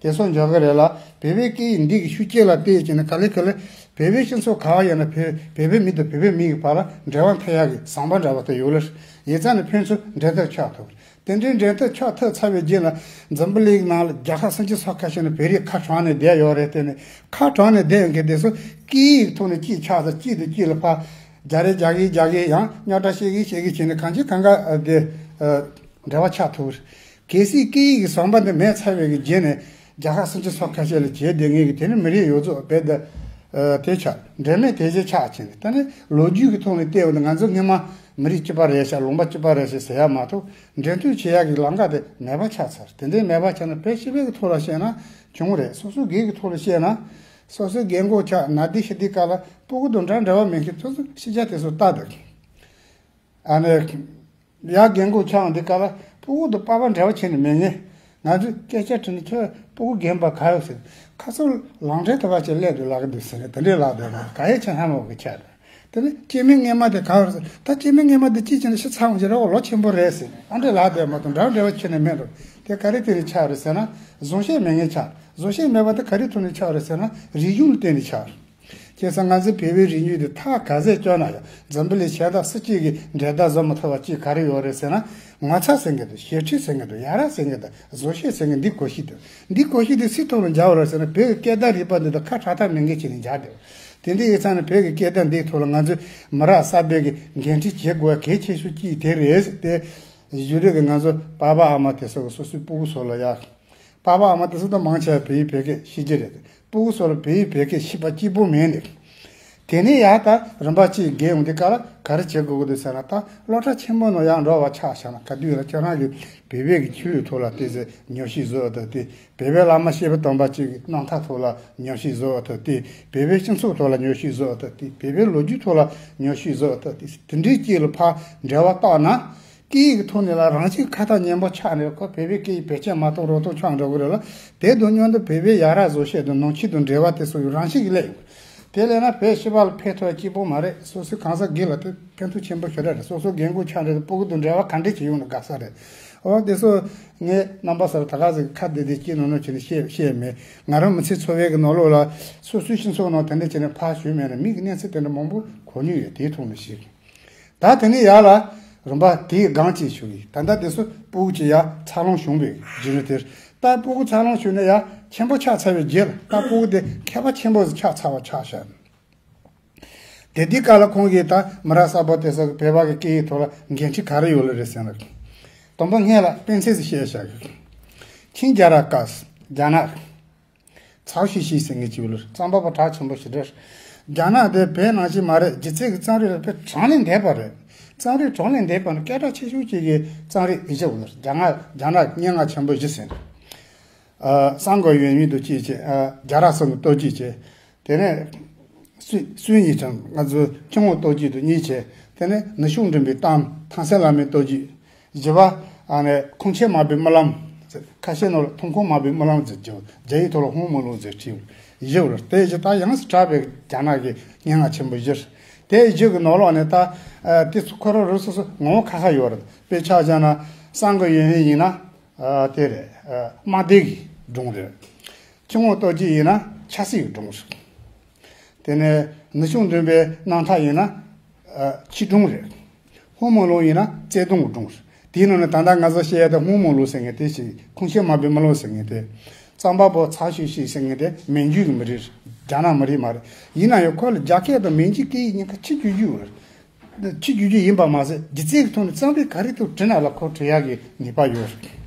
དེ་ཚོ་འཇོག་གི་རེད་ལ། བོད་པའི་སྐད་ཡིག་འདི་གི་ཤུགས་རྐྱེན་ལ་བལྟས་བྱས་ནས་ག་ལེ་ག་ལེ་བོད་པའི་སྤྱི་ཚོགས་ག་བ་ཡོད་ན་བོད་བོད་པའི་མི་དང་བོད་པའི་མི་གི་བར་ལ་འབྲེལ་བ་འཐབ་ཡག་གི་བཟང་པོ་འདྲ་བ་དེ་ཡོད་ལ། ཡིན་ཙང་ནས་ཕན་ཚུན་འབྲེལ་མཐུད་ཆགས་ཐུབ། དེ་འདྲའི་འབྲེལ་མཐུད་ཆགས་ཐུབ་ཚར་བའི་རྗེས་ལ་འཛམ་བུ་གླིང་ནང་ལ་རྒྱལ་ཁབ་སུམ་ཅུ་སོ་ཁ་ཤས་ནས་བོད་རིགས་ཁ་གྲངས་ནས་བསྡད་ཡོད་རེད། དེ་ནས་ཁ་གྲངས་ནས་བསྡད་ཡོད་མཁན་དེ་ཚོ་སྐད་ཡིག་ཐོག་ནས་གཅིག་ཆགས་ཚར། གཅིག་དང་གཅིག་ལ་ཕར་རྒྱག་རེས་རྒྱག་གི་རྒྱག་གི་ཡང་རྙོག་དྲ་བཤད་གི་བཤད་གི་བྱས་ནས་གང་ཅི་གང་ག་དེ་འབྲེལ་བ་ཆགས་ཐུབ། གལ་སྲིད་སྐད་ཡིག་གི་བཟང་པོ་འདི་མེད་ཚར་བའི་གི་རྗེས་ནས་རྒྱལ་ཁབ་སུམ་ཅུ་སོ་ཁ་ཤས་ལ་བྱས་བསྡད་མཁན་གི་དེ་ནི་མི་རིགས་ཡོངས་རྫོགས་རྦད་དེ་དེ་ཆགས། འབྲེལ་མེད་དེ་བཞིན་ཆགས་ཕྱིན། ད་ནི་ལོ་རྒྱུས་ཀྱི་ཐོག་ནས་བལྟས་པ་ན་ང་ཚོ་སྔོན་མ་མི་རིགས་གཅིག་པ་རེད་ཤག་ལུང་པ་གཅིག་པ་རེད་ཤག་ཟེར་ཡ་མ་གཏོགས། འབྲེལ་མཐུད་བྱེད་ཡ་གི་ལམ་ཁ་དེ་མེད་པ་ཆགས་ཚར། དེ་འདྲའི་མེད་པ་ཆགས་ན་བོད་སྤྱི་པའི་གི་ཐོག་ལ་བཤད་ན་བྱུང་རེད། སོ་སོའི་སྒེར་གྱི་ཐོག་ལ་བཤད་ན། སོ་སོའི་རྒན་གོག་ཆགས་ན་དེ་ཤི་དེ་ག་ལ་སྤུ་གུ་དང་འདྲ་འབྲེལ་བ་མེད་མཁན་སོ་སོའི་ཤི་ཆ་དེ་ཚོ་ལྟ་དང་། ཨ་ནི། ཡར་རྒན་གོག་ཆགས་འདི་ག་ལ་སྤུ་གུ་དང་པགས་པ་འབྲེལ་བ་བྱས་ནས་མེད་ངེས། ང་ཚོས་སྐད་ཆ་དྲིས་ན་ཁྱོད་སྤུ་གུ་རྒན་པ་ག་ཡོད་ཟེར། ཁ་སང་ལམ་འབྲས་ཐོབ་པ་ཅིག་སླེབས་འདུག་ལབ་ཀྱི་འདུག་ཟེར་ནས་དེ་འདྲའི་ལབ་བསྡད་མ་གཏོགས་ག་ཡེ་ཆ་ཧ་མ་གོ་གི་ཆགས་འདུག་དེ་ནས་སྐྱེ་དམན་སྔོན་མ་དེ་ག་ཡོད་ཟེར། ད་སྐྱེ་དམན་སྔོན་མ་དེ་ཅི་བྱས་ན་ཤི་ཚར་འོང་ཅི་རེད། འོ་ལོ་ཆེན་པོ་རེད་ཟེར། ཨ་འདྲས་ལབ་བསྡད་མ་གཏོགས་འདྲ་འབྲེལ་བ་བྱས་ནས་མེད་འགྲོ། དེ་ག་རེ་བརྟེན་ནས་ཆགས་རེད་ཟེར་ན་གཟུགས་བྱད་མེད་ངེས་ཆགས། གཟུགས་བྱད་མེད་པ་དེ་ག་རེ་ཐོག་ནས་ཆགས་རེད་ཟེར་ན་རིག་གཞུང་ལ་བརྟེན་ནས་ཆགས། བྱས་ཙང་ང་ཚོའི་བོད་པའི་རིག་གཞུང་དེ་ཐག་ག་ཚད་བཅད་ན་ཡང་འཛམ་བུ་གླིང་གཞན་དག་སུ་གཅིག་གིས་འགྲན་ཟླ་བཟོ་མི་ཐུབ་པ་གཅིག་ག་རེ་ཡོད་རེད་ཟེར་ན། ངོ་ཚ་ཟེར་མཁན་དང་ཞེ་ཁྲེལ་ཟེར་མཁན་དང་ཡ་རབས་ཟེར་མཁན་དང་བཟོ་ཤེས་ཟེར་མཁན་འདི་གོ་ཤེས་དང་། འདི་གོ་ཤེས་དེ་སུའི་ཐོག་ནས་སྦྱར་བ་རེད་ཟེར་ན་བོད་ཀྱི་སྐད་བརྡ་རིག་པ་འདི་དང་ཁ་ཁྲ་ཐག་མེད་མཁན་བྱས་ནས་སྦྱར་བསྡད། དེ་འདྲ་ཡིན་ཙང་ནས་བོད་ཀྱི་སྐད་བརྡ་འདིའི་ཐོག་ལ་ང་ཚོས་མི་རབས་གསར་པས་ཀྱི་འགན་འཁྲི་བྱེད་དགོས་པ་གལ་ཆེ་ཤོས་གཅིག་དེ་རེད་ཟེར་ཏེ། གཞུག་རིང་གི་ང་ཚོ་པ་ཕ་ཨ་མ་དེ་ཚོ་གི་སོ་སོའི་སྤུ་གུ་ཚོ་ལ་ཡ། པ་ཕ་ཨ་མ་དེ་ཚོ་ད་མང་ཆེ་བ་བོད་ཡིག་བོད་སྐད་ཤེས་ཀྱི་རེད། སྤུ་གུ་ཚོ་ལ་བོད་ཡིག་བོད་སྐད་ཤེས་པ་གཅིག་པུ་མེད་ནས། དེ་ནས་ཡར་ད་རིམ་པ་གཅིག་བརྒལ་ཡོང་དུས་ག་ལ་ག་རེ་བྱེད་དགོས་ཀྱི་འདུག་ཟེར་ན། ད་སློབ་གྲྭ་ཆེན་མོ་ནང་ཡར་འགྲོ་བ་ཆགས་བཞག་ན་ག་དུས་ལ་ཁྱོད་རང་གིས་བོད་པའི་གི་ཆོས་ལུགས་ཐོག་ལ་ཏོག་ཙམ་ཉམས་ཞིབ་བཟོ་ཨ་ཐུབ་དེ། བོད་པའི་བླ་མ་སྐྱེས་བུ་དམ་པ་གཅིག་གི་རྣམ་ཐར་ཐོག་ལ་ཉམས་ཞིབ་བཟོ་ཨ་ཐུབ་དེ། བོད་པའི་སྤྱི་ཚོགས་ཐོག་ལ་ཉམས་ཞིབ་བཟོ་ཨ་ཐུབ་དེ། བོད་པའི་ལོ་རྒྱུས་ཐོག་ལ་ཉམས་ཞིབ་བཟོ་ཨ་ཐུབ་དེ། དེ་འདྲའི་གཅིག་ལ་ཕར་འབྲེལ་བ་བཏགས་ན། སྐད་ཡིག་གི་ཐོག་ནས་ལ་རང་བཞིན་ཁ་ཐག་ཉེ་པོ་ཆགས་ནས་ཁོ་བོད་པའི་སྐད་ཡིག་བེད་སྤྱོད་མ་གཏོང་རོགས་གཏོང་ཆགས་འགྲོ་གི་རེད་ལ། དེ་དང་མཉམ་དུ་བོད་པའི་ཡ་རབས་བཟོ་ཤེས་དང་ནང་ཆོས་དང་འབྲེལ་བ་དེ་སོགས་ཀྱི་རང་བཞིན་གྱིས་སླེབས་ཡོང་། དེ་སླེབས་ན་བོད་སྤྱི་པ་ལ་ཕན་ཐོགས་གཅིག་པོ་མ་རེད། སོ་སོའི་གང་ཟག་སྒེར་ལ་དེ་ཕན་ཐོགས་ཆེན་པོ་ཞེ་དྲག་རེད། སོ་སོའི་རྒན་གོག་ཆགས་འདྲ་དང་སྤུ་གུ་དང་འབྲེལ་བ་ག་འདྲས་ཅིག་ཡོང་ན་དགའ་ས་རེད། ཨོ་དེ་ཚོ་ངས་རྣམ་པ་གསར་ད་ག་ཟིག་ཁ་བདེ་བདེ་སྐྱེས་ནོ་ནོ་བྱས་ནས་བཤད་བཤད་མེད། ང་རང་མི་ཚེ་འཚོ་བའི་གི་ནང་ལོགས་ལ་སོ་སོའི་སྤྱི་ཚོགས་ནང་དེ་འདྲ་བྱས་ནས་ཕར་ཞུས་མེད་ན་མི་གི་གནས་ཚུལ་དེ་འདྲ་མང་པོ་གོ་མྱོང་ཡོད། དེའི་ཐོག་ནས་ཞིག་ད་དེ་ནས་ཡར་ལ་རིམ་པ་དེའི་སྒང་གཅིག་ཞུ་གི། ད་ལྟ་དེ་ཚོ་སྤུ་གུ་གཅིག་ཡར་འཚར་ལོངས་བྱུང་བའི་རྒྱུ་རུ་དེར། ད་སྤུ་གུ་འཚར་ལོངས་བྱུང་ནས་ཡར་ཆེན་པོ་ཆགས་ཚར་བའི་རྗེས་ལ་ད་སྤུ་གུ་དེ་མཁས་པ་ཆེན་པོ་ཞིག་ཆགས་ཚར་བ་ཆགས་ཤག་དེ་དུས་སྐབས་ལ་ཁོང་གིས་ད་མི་རབས་གསར་པ་དེ་ཚོ་གི་བོད་པ་གི་སྐད་ཡིག་ཐོག་ལ་འགན་འཁྲི་ག་རེ་ཡོད་ལེ་རེད་ཟེར་ན། དང་པོ་སྔོན་ལ་དཔེ་མཚོན་ཞིག་བཤད་བཞག་གི། ཆིང་རྒྱལ་རབས་སྐབས་རྒྱ་ནག་ཚའོ་ཞི་ཞི་ཟེར་མཁན་ཅིག་ཡོད་ལེ། རྩོམ་པ་པོ་གྲགས་ཆེན་པོ་ཞེ་དྲག་རྒྱ་ནག་དེ་བོད་ནང་བཞིན་མ་རེད། སྒྱུ་རྩལ་གྱི་རྩོམ་རིག་ལ་དཔེ་གྲངས་ལས་འདས་པ་རེད། རྩོམ་རིག་གྲངས་ལས་འདས་པ་ནི་སྐད་གྲགས་ཆེ་ཤོས་གཅིག་གི་རྩོམ་རིག་བཞི་ཡོད་ལེ། རྒྱ་ནག་རྒྱ་ནག་སྙན་ངག་ཆེན་པོ་བཞི་ཟེར། ཨ། སང་གོ་ཡོན་མིན་དུ་ཅིག་བྱས། ཨ། རྒྱ་ར་སང་གི་ལྟོ་ཅིག་བྱས། དེ་ནས་སུ་སུན་ཡི་ཆང་ང་ཚོ་ཁྱུང་པོ་ལྟོ་ཅིག་དུ་གཉིས་བྱས། དེ་ནས་ནུ་ཤུང་འགྲིམ་པའི་གཏམ་ཐང་སན་བླ་མའི་ལྟོ་ཅིག་བཞི་པ། ཨ་ནས་ཁུངས་ཆེན་མ་པའི་རྨི་ལམ། ཁ་ཤས་ནང་ལ་ཐུང་ཁུང་མ་པའི་རྨི་ལམ་ཟེར་གྱི། རྒྱ་ཡིག་ཐོག་ལ་ཧུང་མུ་ལུང་ཟེར་བྲིས། བཞི་བར་དེ་བཞི་ད་ཡང་སུ་གྲགས་པའི་རྒྱ་ནག་གི་སྙན་ངག་ཆེན་པོ་བཞི། དེ་བཞི་གི་ནང་ལོགས་ནས་ད་ཨ་དེ་ཚོ་ཁོ་རང་རང་སོ་སོ་ངོ་བོ་ཁ་ཁ་ཡོད་རེད། དཔེར་ཆ་བཞག་ན་སང་གོ་ཡོན་ཧེ་ཡིན་ན། ཨ་དེ་རེད། ཨ་དམག་སྡེ་གི་སྒྲུང་རེད། ཁྱུང་པོ་ལྟོ་ཅིག་ཡིན་ན་ཆབ་སྲིད་ཀྱི་སྒྲུང་རེད། དེ་ནས་ནུ་ཤུང་འགྲིམ་པའི་རྣམ་ཐར་ཡིན་ན་ཨ་ཆོས་སྒྲུང་རེད། ཧུང་མུ་ལུང་ཡིན་ན་བརྩེ་དུང་གི་སྒྲུང་རེད། དེའི་ནང་ནས་ད་ལྟ་ང་ཚོ་བཤད་ཡ་དེ་ཧུང་མུ་ལུང་ཟེར་མཁན་དེ་ཞིག་ཁུངས་ཆེན་མ་པའི་རྨི་ལམ་ཟེར་མཁན་དེ། རྩོམ་པ་པོ་ཚའོ་ཞི་ཞི་ཟེར་མཁན་དེ་མན་ཇུ་གི་མི་རིགས་རེད། རྒྱ་ནག་མི་རིགས་མ་རེད། ཡིན་ན་ཡང་ཁོ་ལ་རྒྱ་སྐད་དང་མན་ཇུ་སྐད་ཡིག་གཉིས་ཀ་ཆེས་རྒྱུས་ཡོད་རེད། ཆེས་རྒྱུས་ཡོད་པ་མ་ཟད་སྒྱུ་རྩལ་གྱི་ཐོག་ནས་རྩོམ་རིག་ག་རེ་ཐུག་བྲིས་ན་ལ་ཁོ་བྲི་ཡག་གི་ནུས་པ་ཡོད་རེད།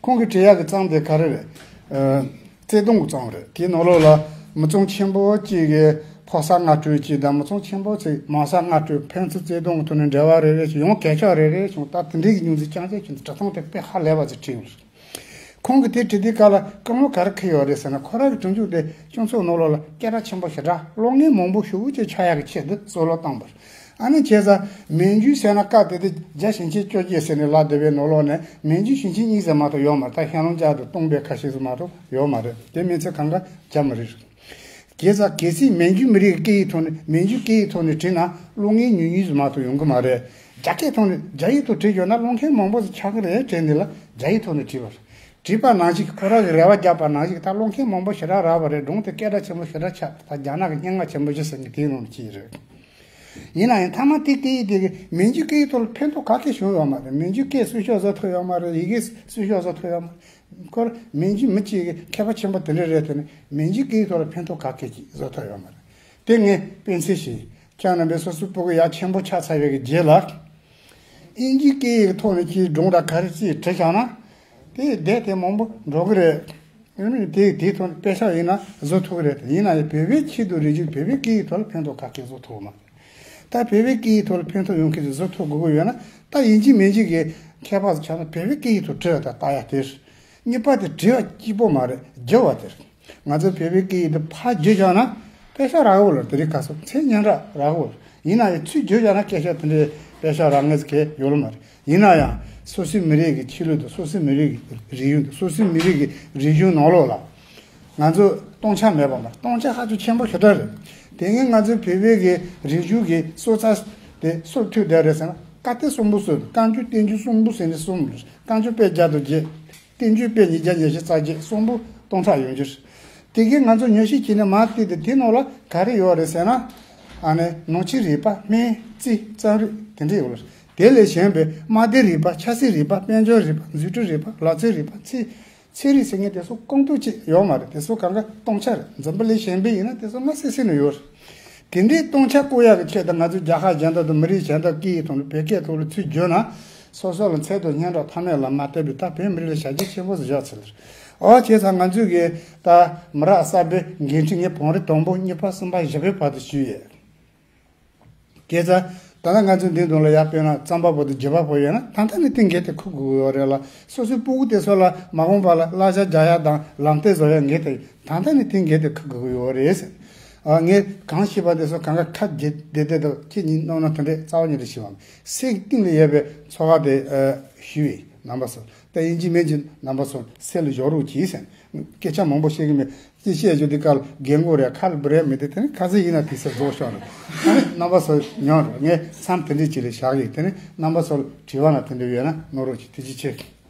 ཁོང་གིས་བྲིས་ཡག་གི་རྩོམ་དེ་ག་རེ་རེད། ཨ། བརྩེ་དུང་གི་རྩོམ་རེད། དེའི་ནང་ལོགས་ལ་མི་ཚང་ཆེན་པོ་གཅིག་གི་ཕོ་གསར་ལྔ་སྤྲོད་ཅིག་དང་། མི་ཚང་ཆེན་པོ་ཚོས་མོ་གསར་ལྔ་སྤྲོད། ཕན་ཚུན་བརྩེ་དུང་གི་ཐོག་ནས་འབྲེལ་བ་རེ་རེ་བྱུང་། ཡང་གད་ཕྱགས་རེ་རེ་བྱུང་། ད་དེ་འདྲའི་གི་མྱོང་ཚོར་རྐྱང་རྐྱང་བྱུང་སྟེ་བྲིས་སྟངས་དེ་དཔེ་ཧ་ལས་པ་ཅིག་བྲིས་ཡོད་རེད། ཁོང་གིས་དེ་བྲིས་དུས་སྐབས་ལ་སྐུ་ངོ་ག་རེ་འཁུར་ཡོད་རེད་ཟེར་ན། ཁོ་རང་གི་སྒྲུང་རྒྱུགས་དེ་སྤྱི་ཚོགས་ནང་ལོགས་ལ་སྐད་གྲགས་ཆེན་པོ་ཞེ་དྲག་གློག་བརྙན་མང་པོ་ཞེ་པོ་ཅིག་ཆགས་ཡག་གི་ཆེད་དུ་གཙོ་ལག་བཏང་བ་རེད། ཨ་ནི་བྱས་ཙང་མན་ཇུ་ཟེར་ན་སྐབས་དེ་དུས་རྒྱ་ཞིང་ཆེན་བཅོ་བརྒྱད་ཟེར་ནས་ལབ་བསྡད་པའི་ནང་ལོགས་ནས་མན་ཇུ་ཞིང་ཆེན་གཉིས་ཙམ་མ་གཏོགས་ཡོད་མ་རེད། ད་ཤན་ལུང་ཅཱ་དང་ཏུང་པའེ་ཁ་ཤས་སུ་མ་གཏོགས་ཡོད་མ་རེད། དེ་མིན་ཚད་གང་ག་རྒྱ་མི་རིགས་རེད། བྱས་ཙང་གལ་སྲིད་མན་ཇུ་མི་རིགས་ཀྱི་སྐད་ཡིག་ཐོག་ནས་མན་ཇུ་སྐད་ཡིག་ཐོག་ནས་བྲིས་ན་གློག་བརྙན་ཉུང་ཉུང་ཙམ་མ་གཏོགས་ཡོང་གི་མ་རེད། རྒྱ་སྐད་ཐོག་ནས་རྒྱ་ཡིག་ཐོག་བྲིས་ཡོད་ན་གློག་འཕྲིན་མང་པོ་ཞིག་ཆགས་ཀྱི་རེད་དྲན་ནས་ལ་རྒྱ་ཡིག་ཐོག་ནས་བྲིས་པ་རེད། བྲིས་པ་ནང་བཞིན་ཁོ་རང་གིས་རེ་བ་བརྒྱབ་པ་ནང་བཞིན་ད་གློག་འཕྲིན་མང་པོ་ཞེ་དྲག་རག་པ་རེད། སྒྲུང་དེ་སྐད་གྲགས་ཆེན་པོ་ཞེ་དྲག་ཆགས། ད་རྒྱ་ནག་གི་སྙན་ངག་ཆེན་པོ་བཞི་ཟེར་མཁན་དེའི་ནང་ནས་གཅིག་རེད། ཡིན་ན་ཡང་མཐའ་མ་དེ་སྐད་ཡིག་དེ་གིས་མན་ཇུ་སྐད་ཡིག་ཐོག་ལ་ཕན་ཐོགས་ག་གེ་བྱུང་ཡོད་མ་རེད། མན་ཇུ་སྐད་གསོ་སྐྱོང་བཟོ་ཐུབ་ཡོད་མ་རེད། ཡི་གེ་གསོ་སྐྱོང་བཟོ་ཐུབ་ཡོད་མ་རེད། ཁོ་མན་ཇུ་མི་གཅིག་གི་མཁས་པ་ཆེན་པོ་དེ་འདྲ་རེད་དེ་ནི་མན་ཇུ་སྐད་ཡིག་ཐོག་ལ་ཕན་ཐོགས་ག་གེ་ཅིག་བཟོ་ཐུབ་ཡོད་མ་རེད། དེ་ངས་དཔེ་མཚོན་ཞིག་ཁྱེད་རྣམ་པས་སོ་སོའི་སྤུ་གུ་ཡར་ཆེན་པོ་ཆགས་ཚར་བའི་གི་རྗེས་ལ། ཨིན་ཇིའི་སྐད་ཡིག་གི་ཐོག་ནས་ཁྱེད་སྒྲུང་འདྲ་ག་རེ་ཅིག་བྲིས་བཞག་ན། དེ་བསྡད་དེ་མང་པོ་འགྲོ་གི་རེད། ཨ་ནི་དེ་དེའི་ཐོག་ནས་དཔེ་ཆ་ཡིན་ན་བཟོ་ཐུབ་ཀྱི་རེད། ཡིན་ན་ཡང་བོད་པའི་ཆེད་དུ་རེ་ཞིག་བོད་པའི་སྐད་ཡིག་ཐོག་ལ་ཕན་ཐོགས་ག་གེ་བཟོ་ཐུབ་མ་རེད། ད་བོད་པའི་སྐད་ཡིག་ཐོག་ལ་ཕན་ཐོགས་ཡོང་མཁན་ཞིག་བཟོ་ཐུབ་དགོས་ཀྱི་ཡོད་ན། ད་ཡིན་གཅིག་མིན་གཅིག་གི་མཁས་པ་ཚོ་ཆགས་ན་བོད་པའི་སྐད་ཡིག་ཐོག་བྲིས་པ་དང་ལྟ་ཡ་དེ་རེད། གཉིས་པ་དེ་བྲིས་པ་གཅིག་པོ་མ་རེད། བསྒྱུར་བ་དེ་རེད། ང་ཚོས་བོད་པའི་སྐད་ཡིག་དེ་ཕར་བསྒྱུར་བཞག་ན་དཔེ་ཆ་རག་གི་ཡོད་ལ། དེ་རིང་ཁ་སང་ཚད་སྙན་གྲགས་རག་གི་ཡོད་ལ། ཡིན་ན་ཡང་ཚུར་བསྒྱུར་བཞག་ན་སྐད་ཆ་དེ་འདྲའི་དཔེ་ཆ་རག་མཁན་ཞིག་ཡོད་ལ་མ་རེད། ཡིན་ན་ཡང་སོ་སོའི་མི་རིགས་ཀྱི་ཆོས་ལུགས་དང་། སོ་སོའི་མི་རིགས་ཀྱི་རིག་གཞུང་དང་། སོ་སོའི་མི་རིགས་ཀྱི་རིག་གཞུང་ནང་ལོགས་ལ་ང་ཚོ་སྟོང་ཆ་མེད་པ་མ། སྟོང་ཆ་ཧ་ཅང་ཆེན་པོ་ཞེ་དྲག་རེད། དེ་སྔོན་ང་ཚོའི་བོད་པའི་གི་རིག་གཞུང་གི་སྲོལ་རྩ་དེ་སུར་མཐུད་བསྡད་རེད་ཟེར་ན། བཀའ་གཏེར་གསུམ་པོ་སྲོལ། བཀའ་འགྱུར་བསྟན་འགྱུར་གསུམ་པོ་ཟེར་ནས་གསུམ་རེད། བཀའ་འགྱུར་དཔེ་བརྒྱ་དང་བརྒྱད། བསྟན་འགྱུར་དཔེ་ཉིས་བརྒྱ་ཉི་ཤུ་རྩ་བརྒྱད། གསུམ་པོ་སྟོང་ཆ་ཡོད་རྒྱུ་རེད། དེ་གིས་ང་ཚོ་ཉམས་ཞིབ་བྱས་ནས་མར་བལྟས་ཏེ་དེ་ནང་ལ་ག་རེ་ཡོད་རེད་ཟེར་ན། ཨ་ནི་ནང་ཆོས་རིག་པ། སྨན་རྩིས། རྩོམ་རིག་དེ་འདྲ་ཡོད་རེད། དེ་ལས་གཞན་པའི་དམག་སྡེ་རིག་པ། ཆབ་སྲིད་རིག་པ། དཔལ་འབྱོར་རིག་པ། འཛུགས་སྐྲུན་རིག་པ། ལག་རྩལ་རིག་པ། ཚན་ཚན་རིག་ཟེར་མཁན་དེ་ཚོ་རྐང་དུས་གཅིག་ཡོད་མ་རེད། དེ་ཚོ་གང་ག་སྟོང་ཆ་རེད། འཛམ་བུ་གླིང་གཞན་པའི་ཡིན་ན་དེ་ཚོ་དམའ་སེ་སེ་ནས་ཡོད་རེད། དེ་འདྲའི་སྟོང་ཆ་བཀོལ་ཡག་གི་ཆེད་དུ་ང་ཚོས་རྒྱལ་ཁབ་གཞན་དག་དང་མི་རིགས་གཞན་དག་སྐད་ཡིག་ཐོག་ནས་བོད་སྐད་ཐོག་ལ་ཚུར་བསྒྱུར་ན། སོ་སོ་ལ་ཚད་དང་སྙན་གྲགས་ཐ་མལ་ལ་མ་ལྟོས་པའི་ད་བོད་མི་རིགས་ལ་བྱ་རྒྱུ་ཆེན་པོ་ཞིག་བཞག་ཚར་རེད། ཨོ་བྱས་ཙང་ང་ཚོས་གི་ད་མི་རབས་གསར་པའི་འགན་འཁྲི་ངས་བང་རིམ་དང་པོ་གཉིས་པ་གསུམ་པ་བཞི་པའི་བར་དུ་ཞུས་ཡོད། བྱས་ཙང་ད་ལྟ་ང་ཚོའི་མདུན་དུ་ལ་ཡར་དཔེར་ན་རྩོམ་པ་པོ་དང་བརྗོད་པ་པོ་ཡོད་ན་ད་ལྟ་ནས་དེ་འགན་དེ་འཁུར་དགོས་ཡོད་རེད་ལ། སོ་སོའི་སྤུ་གུ་དེ་ཚོ་ལ་མ་འོངས་པ་ལ་བསླབ་བྱ་རྒྱག་ཡག་དང་ལམ་སྟོན་བཟོ་ཡག་འགན་དེ་ད་ལྟ་ནས་དེ་འགན་དེ་འཁུར་དགོས་ཀྱི་ཡོད་རེད་ཟེར། ཨ། ངས་གང་ཤེས་པ་དེ་ཚོ་གང་ག་ཁ་བདེ་བདེ་བདེ་དང་ཁྱེད་གཉིས་གནང་ན་དེ་འདྲས་རྩ་བ་ཉིད་དུ་ཤེས་པ་མེད། སེམས་གཏིང་ལ་ཡོད་པའི་ཚོར་བ་དེ་ཨ་ཞུས་ རྣམ་པ་ཚོ། ད་ཡིན་གཅིག་མིན་གཅིག་རྣམ་པ་ཚོ་སེམས་ལ་འཇོག་རོགས་གྱིས་ཟེར། སྐད་ཆ་མང་པོ་བཤད་ཀྱི་མེད། ཅི་བཤད་རྒྱུ་འདི་ག་ལ་རྒན་གོག་རེད། ཁ་ལ་བུ་རེད་མི་འདི་དེ་ནི་ཁ་ཟས་ཡིན་ན་དེ་ཚོ་རྫོགས་ཤོག་རེད། ཨ་ནི་རྣམ་པ་ཚོ་ཉོན་རེད། ངས་མཚམས་དེ་འདྲས་ཅིག་ལ་བཞག་ཡིན། དེ་ནི་རྣམ་པ་ཚོ་ལ་དྲི་བ་ན་དེ་འདྲས་ཡོད་ན་གནང་རོགས་གྱིས། ཐུགས་རྗེ་ཆེ།